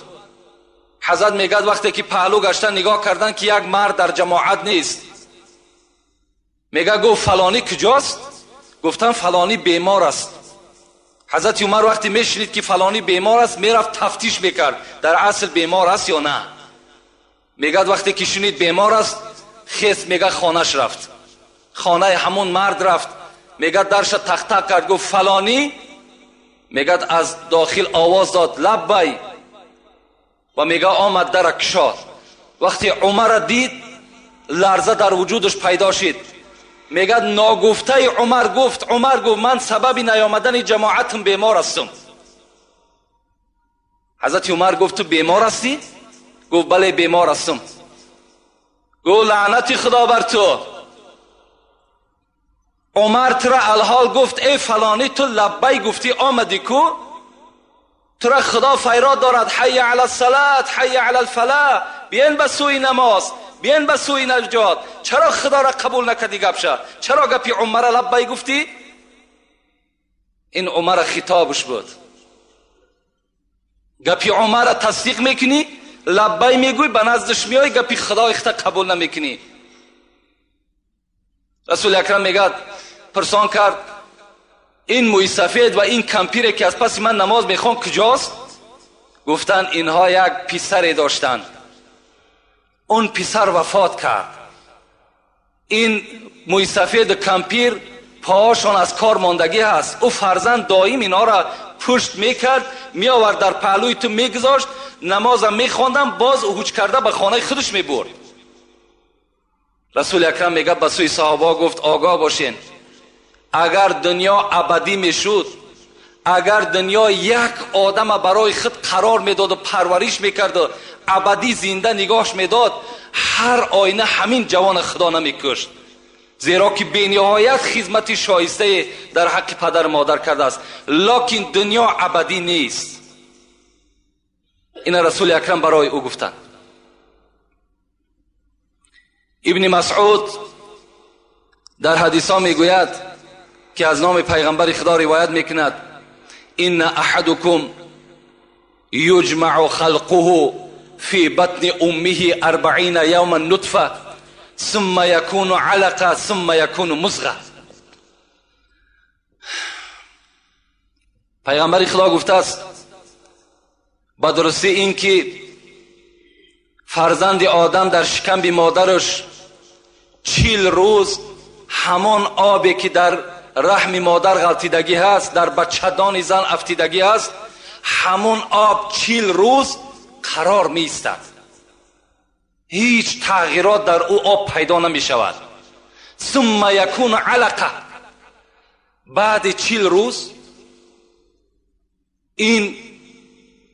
حضرت میگد وقتی که پهلو گشتن نگاه کردن که یک مرد در جماعت نیست. میگه گفت فلانی کجاست؟ گفتن فلانی بیمار است. حضرت عمر وقتی میشنید که فلانی بیمار است میرفت تفتیش میکرد در اصل بیمار است یا نه. میگد وقتی که شنید بیمار است، خیس میگه خانهش رفت، خانه همون مرد رفت. میگه درش تق تق کرد، گفت فلانی. میگه از داخل آواز داد لبی، و میگه آمد در کشاد. وقتی عمر دید لرزه در وجودش پیدا شد. میگه ناگفته عمر گفت، عمر گفت من سبب نیامدن جماعتم بیمار هستم. حضرت عمر گفت تو بیمار هستی؟ گفت بله بیمار هستم. گفت لعنت خدا بر تو. عمر ترا الحال گفت ای فلانی تو لبی گفتی آمدی کو؟ ترا خدا فیراد دارد حی علی الصلاة حی علی الفلاح، بیاین به سوی نماز، بیاین به سوی نجات. چرا خدا را قبول نکردی گپشه؟ چرا گپی عمر لبی گفتی؟ این عمر خطابش بود. گپی عمر تصدیق میکنی، لبی میگوی، به نزدش میای، گپی خدا اخته قبول نمیکنی. رسول اکرم میگد پرسان کرد این موی سفید و این کمپیره که از پس من نماز میخوان کجاست؟ گفتن اینها یک پسری داشتند، اون پسر وفات کرد. این موی سفید و کمپیر پاهاشان از کار ماندگی هست. او فرزند دائم اینها را پشت میکرد، میآورد در پهلوی تو میگذاشت، نمازم میخواندم، باز اوج کرده به خانه خودش میبرد. رسول اکرم میگه به سوی صحابه گفت آگاه باشین، اگر دنیا ابدی میشد، اگر دنیا یک آدم برای خود قرار میداد و پرورش میکرد و ابدی زنده نگاهش میداد، هر آینه همین جوان خدا نمیکشت، زیرا که بینهایت خدمت شایسته در حق پدر مادر کرده است. لکن دنیا ابدی نیست. این رسول اکرم برای او گفتند. ابن مسعود در حدیث ها میگوید که از نام پیغمبر خدا روایت میکند ان احدکم یجمع خلقه فی بطن امه 40 یوما نطفه ثم یکون علقه ثم یکون مضغه. پیغمبر خدا گفته است با درستی این که فرزند آدم در شکم مادرش 40 روز همان آبی که در رحم مادر غلطیدگی هست، در بچه‌دان زن افتیدگی هست، همون آب 40 روز قرار می ایستد، هیچ تغییرات در او آب پیدا نمی شود. ثم یکون علقه، بعد 40 روز این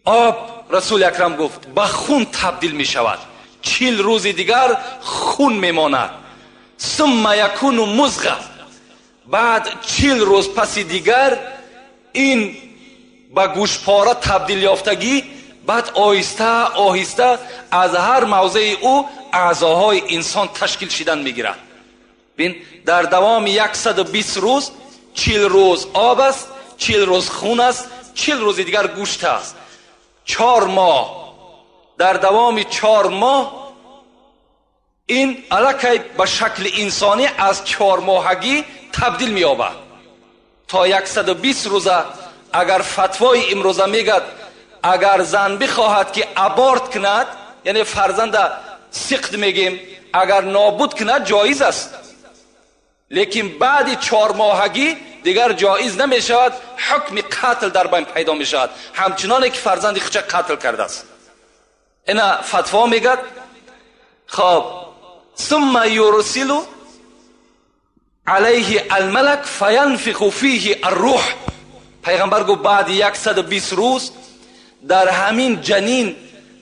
آب، رسول اکرم گفت، به خون تبدیل می شود. 40 روز دیگر خون می ماند. ثم یکون مضغه، بعد 40 روز پس دیگر این به گوشپاره تبدیل یافتگی، بعد آهسته آهسته از هر موضع او اعضاهای انسان تشکیل شدن میگیرد. بین در دوام 120 روز 40 روز آب است، 40 روز خون است، 40 روز دیگر گوشت است. 4 ماه، در دوام 4 ماه این الکی به شکل انسانی از 4 ماهگی تبدیل می‌یابد تا 120 روزه. اگر فتوای امروزه میگد اگر زن بخواهد که ابارت کند، یعنی فرزند سقط میگیم، اگر نابود کند جایز است، لیکن بعد 4 ماهگی دیگر جایز نمیشود، حکم قتل در بین پیدا میشود، همچنان که فرزند خود قتل کرده است. اینا فتوا میگد. خب ثم یرسل علیه الملک فینفخ فیه الروح. پیغمبر گفت بعد 120 روز در همین جنین،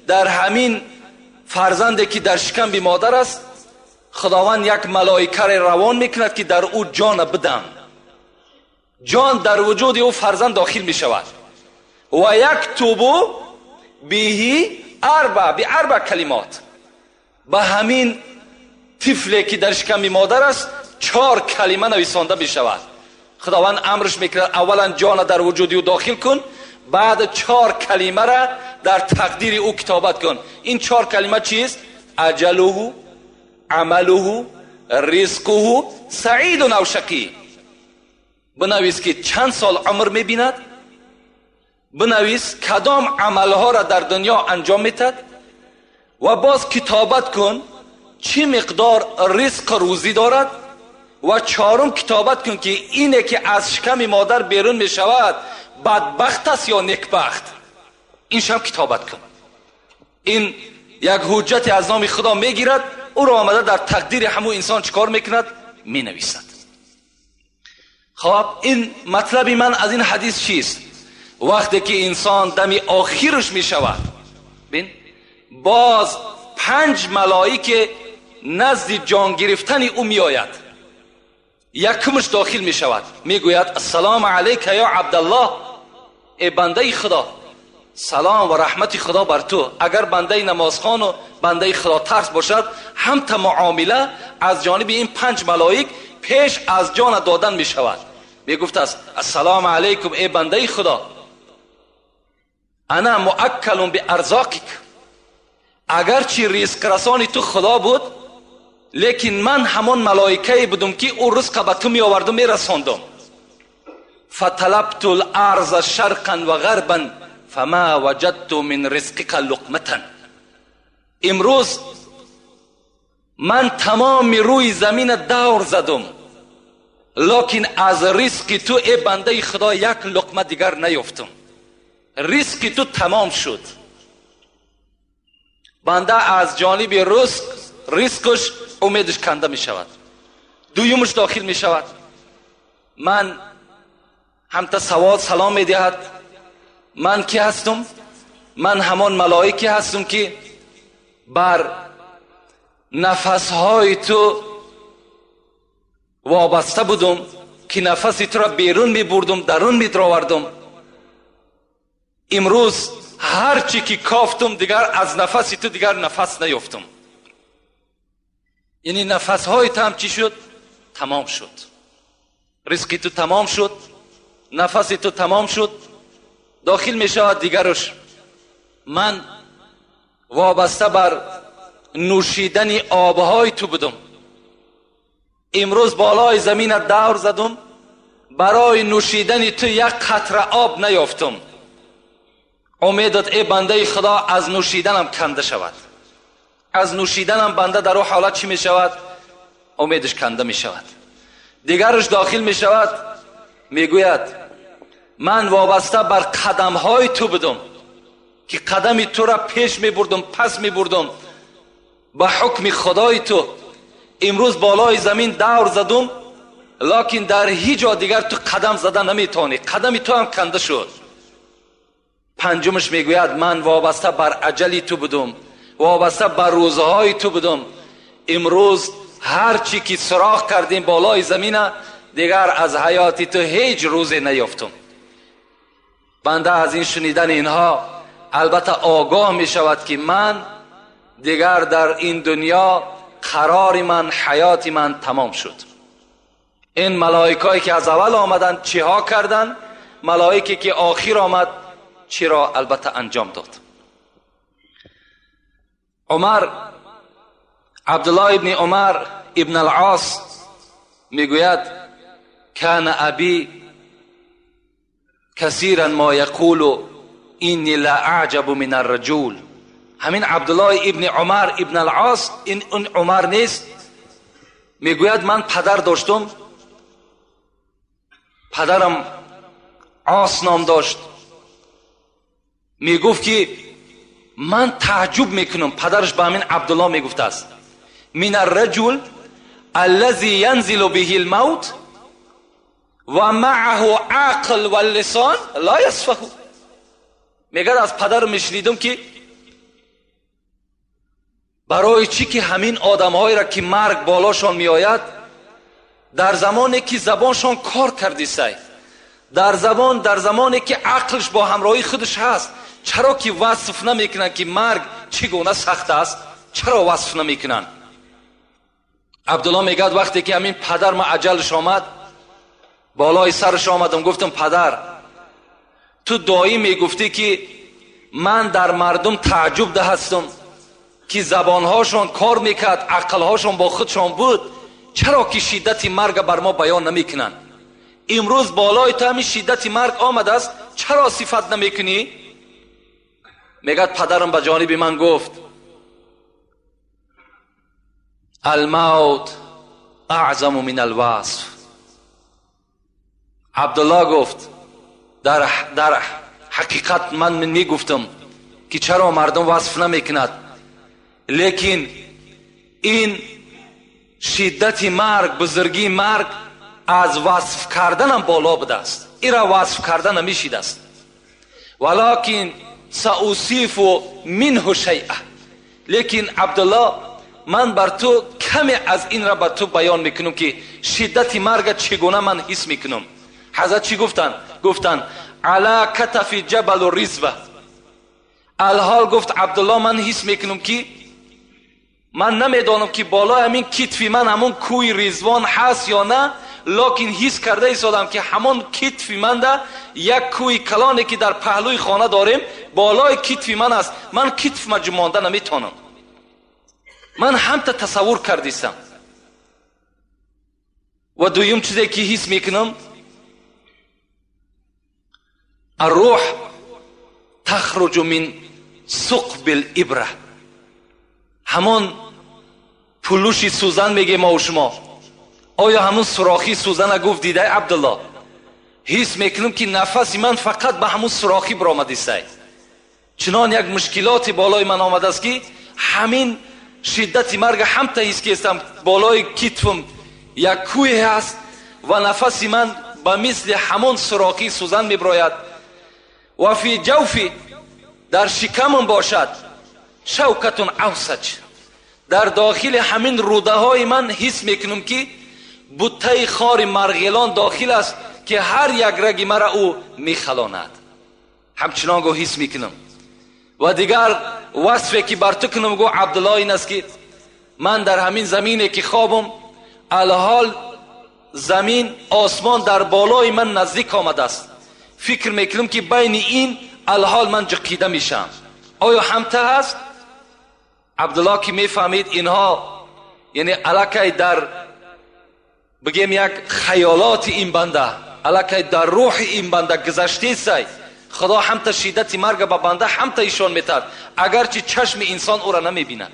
در همین فرزندی که در شکم مادر است، خداوند یک ملائکه را روان میکند که در او جان بدم، جان در وجود او فرزند داخل میشود. و یکتب به اربع کلمات. به همین طفلی که در شکم مادر است 4 کلمه نویسانده می شود. خداوند امرش میکرد اولا جان در وجود او داخل کن، بعد 4 کلمه را در تقدیر او کتابت کن. این 4 کلمه چیست؟ اجله، عمله، رزقه، سعید او شقی. بنویس که چند سال عمر میبیند، بنویس کدام عملها را در دنیا انجام میتد و باز کتابت کن چی مقدار رزق روزی دارد، و 4 کتابت کن که اینه که از شکم مادر بیرون میشود بدبخت است یا نیکبخت. اینش هم کتابت کن. این یک حجت از نام خدا میگیرد، او را آمده در تقدیر همو انسان چکار میکند؟ مینویسد. خب این مطلب من از این حدیث چیست؟ وقتی که انسان دم آخرش میشود، ببین باز 5 ملائکه نزد جان گرفتن او میآید. یکمش داخل میشود، میگوید السلام علیک یا عبدالله، ای بنده خدا، سلام و رحمت خدا بر تو. اگر بنده نمازخوان و بنده خدا ترس باشد، هم تا معامله از جانب این 5 ملائک پیش از جان دادن میشود. میگفت است السلام علیکم ای بنده خدا، انا مؤکل بارزاقک، اگرچه رزق رسانی تو خدا بود، لیکن من همان ملائکه بودم که او رزق به تو می آوردم می رساندم. فطلبت الارض شرقا و غربا فما وجدت من رزقک لقمة. امروز من تمام روی زمین دور زدم، لکن از رزق تو ای بنده خدا یک لقمه دیگر نیافتم. رزق تو تمام شد. بنده از جانب رزقش امیدش کنده می شود. دویمش داخل می شود، من هم تا سوال سلام می دهد، من کی هستم؟ من همان ملائکی هستم که بر نفسهای تو وابسته بودم، که نفس تو را بیرون می بردم، درون می دراوردم. امروز هرچی که کافتم دیگر از نفس تو دیگر نفس نیافتم. یعنی نفسهای تو هم چی شد؟ تمام شد. رزقی تو تمام شد، نفس تو تمام شد. داخل می شود دیگرش، من وابسته بر نوشیدن آبهای تو بودم، امروز بالای زمین دور زدم، برای نوشیدن تو یک قطره آب نیافتم. امیدت ای بنده خدا از نوشیدنم کنده شود. از نوشیدنم بنده در او حالت چی می شود؟ امیدش کنده می شود. دیگرش داخل می شود، می گوید من وابسته بر قدمهای تو بودم که قدم تو را پیش می بردم، پس می بردم، به حکم خدای تو. امروز بالای زمین دور زدم، لکن در هیچ جا دیگر تو قدم زدن نمیتونی، قدم تو هم کنده شد. پنجمش میگوید من وابسته بر اجلی تو بودم، وابسته بر روزهای تو بودم، امروز هر چی که سراغ کردیم بالای زمین دیگر از حیاتی تو هیچ روزی نیافتم. بنده از این شنیدن اینها البته آگاه می شود که من دیگر در این دنیا قرار من، حیات من تمام شد. این ملائکایی که از اول آمدن چیها کردن، ملائکی که آخر آمد چی را البته انجام داد. عمر، عبدالله ابن عمر ابن العاص میگوید کان ابی کثیرا ما یقول اینی لا اعجب من الرجل. همین عبدالله ابن عمر ابن العاص، این اون عمر نیست، میگوید من پدر داشتم، پدرم عاص نام داشت، میگفت که من تعجب میکنم، پدرش به همین عبدالله میگفت است، من الرجل الذي ينزل به الموت و معه عقل و اللسان لا يسفه. میگه از پدر میشنیدم که برای چی که همین آدمهایی را که مرگ بالاشان میآید، در زمانی که زبانشان کار کردی سای، در زمانی که عقلش با همراهی خودش هست، Чаро ки васф намекунанд ки марг чӣ гуна сахт аст? Чаро васф намекунанд? Абдулло мегӯяд вақте ки ҳамин падар ма аҷалш омад, болои сараш омадам, гуфтам падар, ту доим мегуфтӣ ки ман дар мардум таъҷуб ҳастам ки забонҳошон кор мекард, ақлҳошон бо худшон буд, чаро ки шиддати марг бар мо баён намекунанд? Имрӯз болои ту ҳамин шиддати марг омадааст, чаро сифат намекунӣ? Мегӯяд падарам ба ҷониби ман гуфт الموت اعظم من الوصف. عبدالله گفت در حقیقت من میگفتم که چرا مردم وصف نمیکند، لیکن این شدت مرگ، بزرگی مرگ از وصف کردنم بالا بوده است، این را وصف کردن نمیشید است. ولکن سأوصف منه شیئا، لیکن عبدالله من بر تو کمی از این را بر تو بیان میکنم که شدت مرگ چگونه من حس میکنم. حضرت چی گفتن؟ گفتن علی کتف جبل رزوه. الحال گفت عبدالله من حس میکنم که من نمیدانم که بالای همین کتفی من همون کوی رضوان هست یا نه، لکن حس کرده ایستادم که همون کتفی من ده یک کوی کلانی که در پهلوی خانه داریم بالای کتفی من است، من کتف مجمانده نمیتونم. من همتا تصور کردیستم. و دویم چیزی که حس میکنم الروح تخرج من ثقب الابره، همون پلوشی سوزن میگه ما و شما، آیا همون سوراخی سوزن گفت دیده عبدالله؟ حس میکنم که نفس من فقط به همون سوراخی برآمده است. چنان یک مشکلات بالای من آمده است که همین شدت مرگ هم تا حس کردم بالای کتفم یک کوه هست و نفس من به مثل همون سوراخی سوزن میبراید. و فی جوفی، در شکمم باشد شوکتون اوسج، در داخل همین روده های من حس میکنم که بوته خار مرغلان داخل است که هر یک رگ مرا او میخلاند. همچنان گو حس میکنم. و دیگر وصفی که بر تو کنم گو عبدالله این است که من در همین زمینه که خوابم الحال زمین آسمان در بالای من نزدیک آمده است، فکر میکنم که بین این الحال من جقیده میشم. آیا همته هست؟ عبدالله که میفهمید اینها یعنی علاکه در بگیم یک خیالات این بنده، علاکه در روح این بنده گذشته سای، خدا همتا شدت مرگ به بنده همتا ایشان میتاد، اگرچه چشم انسان او را نمیبیند.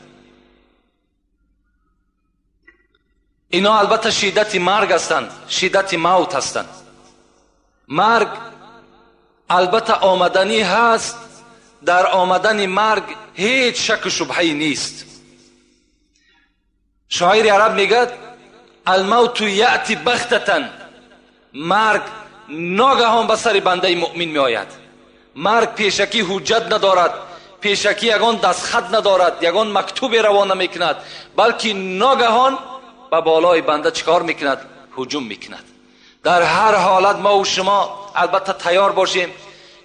اینا البته شدت مرگ هستند، شدت موت هستند. مرگ البته آمدنی هست، در آمدن مرگ هیچ شک و شبهی نیست. شاعر عرب میگه الموت یأتی بغتة، مرگ ناگهان به سر بنده مؤمن می آید. مرگ پیشکی حجت ندارد، پیشکی یگان دستخط ندارد، یگان مکتوب روانه میکند، بلکه ناگهان به بالای بنده چیکار میکند؟ هجوم میکند. در هر حالت ما و شما البته تیار باشیم.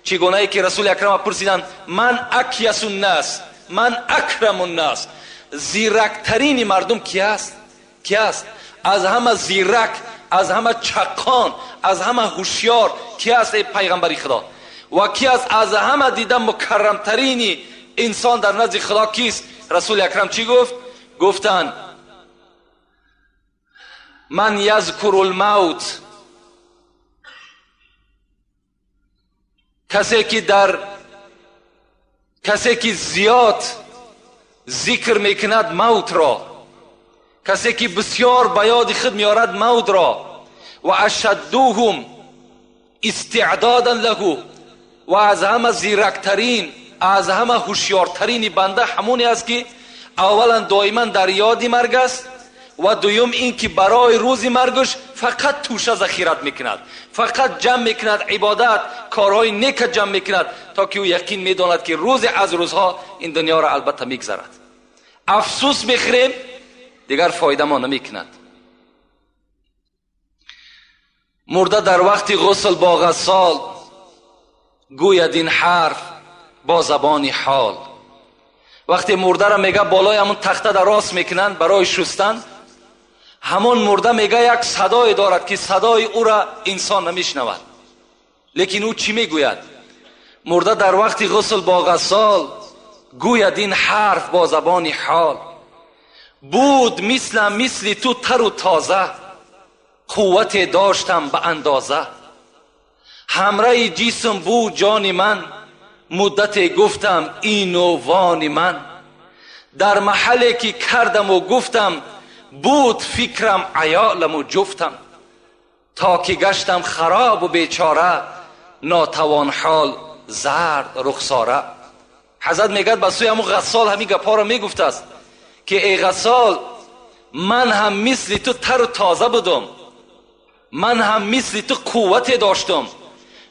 چگونه ای که رسول اکرم پرسیدند من اکیس الناس، من اکرم الناس، زیرکترین مردم کی است؟ کی است؟ از همه زیرک، از همه چقان، از همه هوشیار کی است ای پیغمبر خدا؟ و کی است از همه دیده مکرمترین انسان در نزد خدا کیست؟ رسول اکرم چی گفت؟ گفتند من یذکر الموت، کسی که زیاد ذکر میکند موت را، کسی که بسیار به یاد خود میارد موت را، و اشدوهم استعدادا له، و از همه زیرکترین، از همه هوشیارترین بنده همونی است که اولا دائما در یاد مرگ است، و دوم این که برای روز مرگش فقط توشه ذخیرت میکند، فقط جمع میکند عبادت، کارهای نیک جمع میکند تا که او یقین میداند که روز از روزها این دنیا را البته میگذرد. افسوس میخوریم دیگر فایده ما نمیکند. مرده در وقت غسل با غسال گوید این حرف با زبان حال. وقتی مرده را میگه بالای همون تخته در راست میکنن برای شستن، همون مرده میگه یک صدای دارد که صدای او را انسان نمیشنود، لیکن او چی میگوید؟ مرده در وقت غسل با غسال گوید این حرف با زبان حال. بود مثل تو تر و تازه، قوت داشتم به اندازه. همراه جسم بود جان من، مدت گفتم این و وان من. در محلی که کردم و گفتم، بود فکرم عیالم و جفتم. تا که گشتم خراب و بیچاره، ناتوان حال زرد رخساره. حضرت میگد به سوی همون غسال همین گپا را میگفت است که ای غسال، من هم مثل تو تر و تازه بودم، من هم مثل تو قوت داشتم،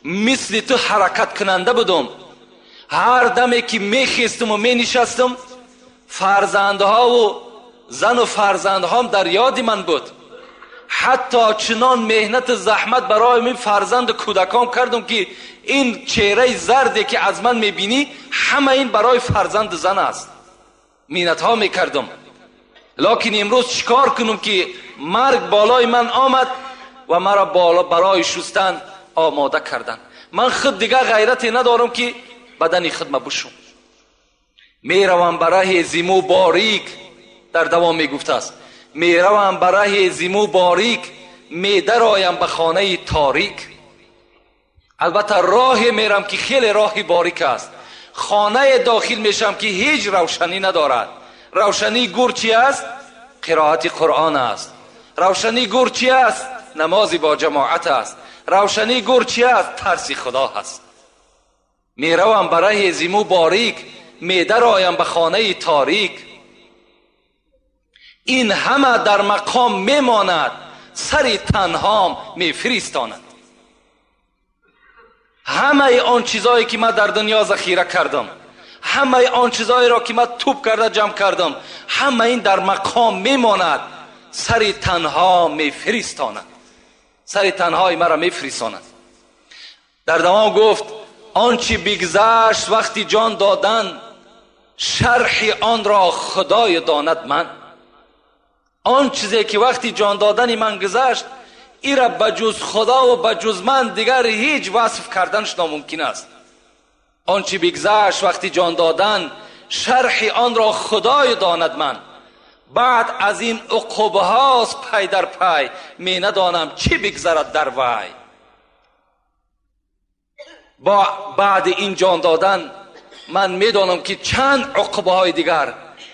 مثل تو حرکت کننده بودم. هر دمی که میخیستم و مینشستم، فرزندها و زن و فرزندهام در یاد من بود. حتی چنان مهنت زحمت برای من فرزند کودکام کردم که این چهره زردی که از من میبینی همه این برای فرزند زن است. مینت ها میکردم. لکن امروز چیکار کنم که مرگ بالای من آمد و مرا بالا برای شستن آماده کردن. من خود دیگه غیرتی ندارم که بدن خود ما بشم. میروم برای زیمو باریک، در دوام میگفت است، میروم برای زیمو باریک، میدرایم به خانه تاریک. البته راه میرم که خیلی راه باریک است، خانه داخل میشم که هیچ روشنی ندارد. روشنی گور چی است؟ قرائت قرآن است. روشنی گور چی است؟ نماز با جماعت است. روشنی گور چی است؟ ترس خدا هست. میروم برای زیمو باریک، میدرایم به خانه تاریک. این همه در مقام میماند، سر تنهام میفرستاند. همه آن چیزایی که من در دنیا ذخیره کردم، همه آن چیزایی را که من توپ کرده جمع کردم، همه این در مقام میماند، سر تنها میفرستاند، سر تنهای مرا میفرستاند. در دوام گفت آنچه بگذشت وقتی جان دادن، شرح آن را خدای داند من. آن چیزی که وقتی جان دادن من گذشت، ای را بجز خدا و بجز من دیگر هیچ وصف کردنش ناممکن است. آنچه بگذشت وقتی جان دادن، شرح آن را خدای داند من. بعد از این عقبه هاست پی در پی، می ندانم چی بگذرد در وی. با بعد این جان دادن من میدانم که چند عقبه های دیگر،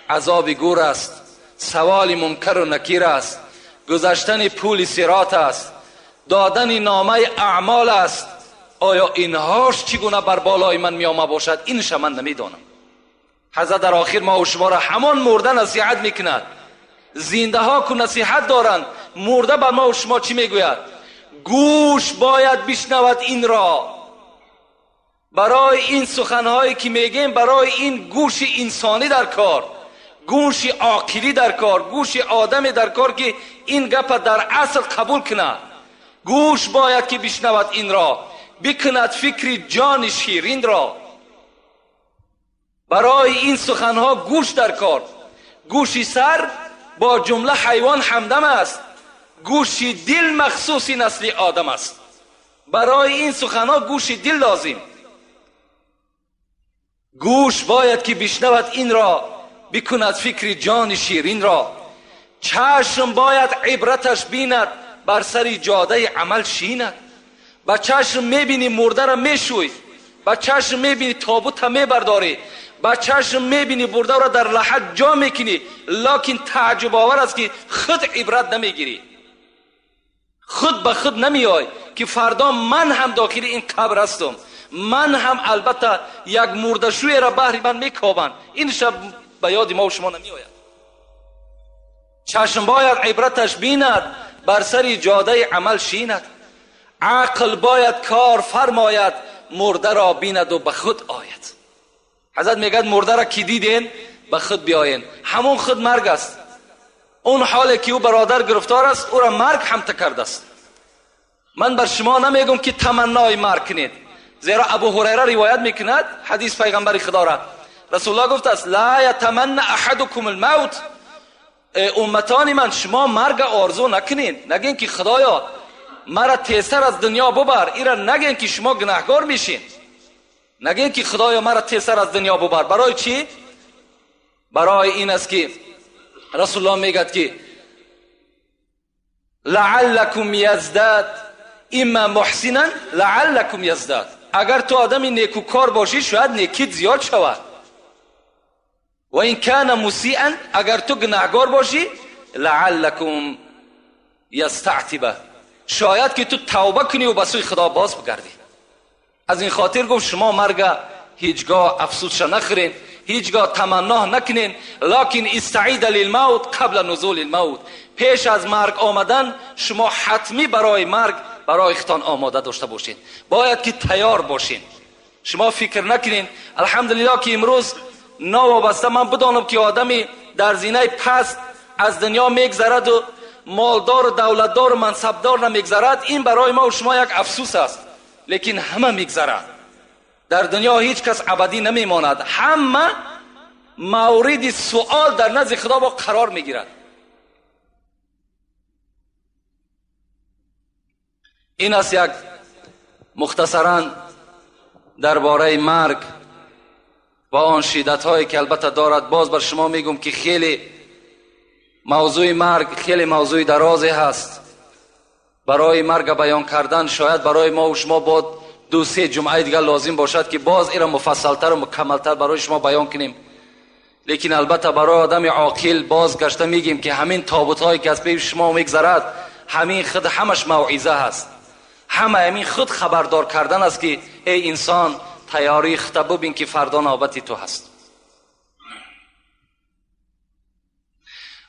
عذاب گور است، سوال منکر و نکیر است، گذشتن پول صراط است، دادن نامه اعمال است. آیا اینهاش چگونه بر بالای من می آمده باشد؟ اینش من نمیدانم. حضرت در آخر ما و شما را همان مرده نصیحت میکند. زنده ها که نصیحت دارند، مرده بر ما و شما چی میگوید؟ گوش باید بشنود این را. برای این سخنهایی که میگیم، برای این گوش انسانی در کار، گوش عاقلی در کار، گوش آدم در کار که این گپ در اصل قبول کند. گوش باید که بشنود این را، بکند فکر جان شیرین را. برای این سخنها گوش در کار. گوشی سر با جمله حیوان همدم است، گوشی دل مخصوص نسل آدم است. برای این سخنها گوش دل لازم. گوش باید که بشنود این را، بکند فکر جان شیرین را. چشم باید عبرتش بیند، بر سر جاده عمل شیند. با چشم میبینی مرده را میشوی، با چشم میبینی تابوت میبرداری، با چشم میبینی برده را در لحد جا میکنی، لکن تعجب آور است که خود عبرت نمیگیری، خود به خود نمیای که فردا من هم داخل این قبر هستم، من هم البته یک مردشوی را بهر من میکوبند. این شب به یاد ما و شما نمیآید. چشم باید عبرتش بیند، بر سر جاده عمل شیند. عقل باید کار فرماید، مرده را بیند و به خود آید. حضرت میگد مرده را کی دیدین به خود بیاین. همون خود مرگ است. اون حالی که او برادر گرفتار است، او را مرگ هم تکرده است. من بر شما نمیگم که تمنای مرگ کنید، Зеро Абу Ҳурайра ривоят мекунад ҳадис пайғамбари Худо ра, Расулуллоҳ гуфтааст: ла ятаманна аҳадукум алмавт, умматони ман, шумо марг орзу накунед, нагин ки Худоё мара тезтар аз дунё бубар. Ира нагин ки шумо гунаҳгор мешин, нагин ки Худоё мара тезтар аз дунё бубар. Барои чӣ? Барои ин аст ки Расулуллоҳ мегӯяд ки лааллакум яздад имма муҳсинан лааллакум яздад. Агар ту одами некукор бошӣ, шояд некит зиёд шавад. Ва ин кана мусиан, агар ту гунаҳгор бошӣ, лааллакум ястаътиба, шояд ки ту тавба кунӣ ва ба сӯи Худо боз бигардӣ. Аз ин хотир гуфт шумо марга ҳеҷгоҳ афсусша нахӯред, ҳеҷгоҳ таманно накунед, лакин истаида лилмавт қабла нузули лмавт. Пеш аз марг омадан шумо ҳатмӣ барои марг барои худтон омода дошта бошед, бояд ки тайёр бошед. Шумо фикр накунед, алҳамдулиллоҳ ки имрӯз новобаста ман бидонам ки одами дар зинаи паст аз дунё мегзараду молдору давлатдору мансабдор намегзарад, ин барои мо шумо як афсус аст. Лекин ҳама мегзарад. Дар дунё ҳеҷ кас абадӣ намемонад, ҳама мавриди суол дар назди Худо бо қарор мегирад. Ин аст як мухтасаран дар бораи марг ва он шиддатҳое ки албатта дорад. Боз бар шумо мегӯм ки хеле мавзӯи марг хеле мавзӯи дарозе ҳаст. Барои марг баён кардан шояд барои мо ва шумо бод 2-3 ҷумъаи дигар лозим бошад ки боз инро муфассалтар ва мукаммалтар барои шумо баён кунем. Лекин албатта барои одами оқил боз гашта мегӯем ки ҳамин тобутҳое ки аз пеши шумо мегзарад, ҳамин худ ҳамаш мавъиза ҳаст, ҳама ҳамин худ хабардор кардан аст ки эй инсон, тайёрии худта бубин ки фардо навбати ту ҳаст.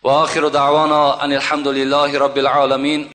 Ва охиру даъвона ан алҳамду лиллаҳи роббил оламин.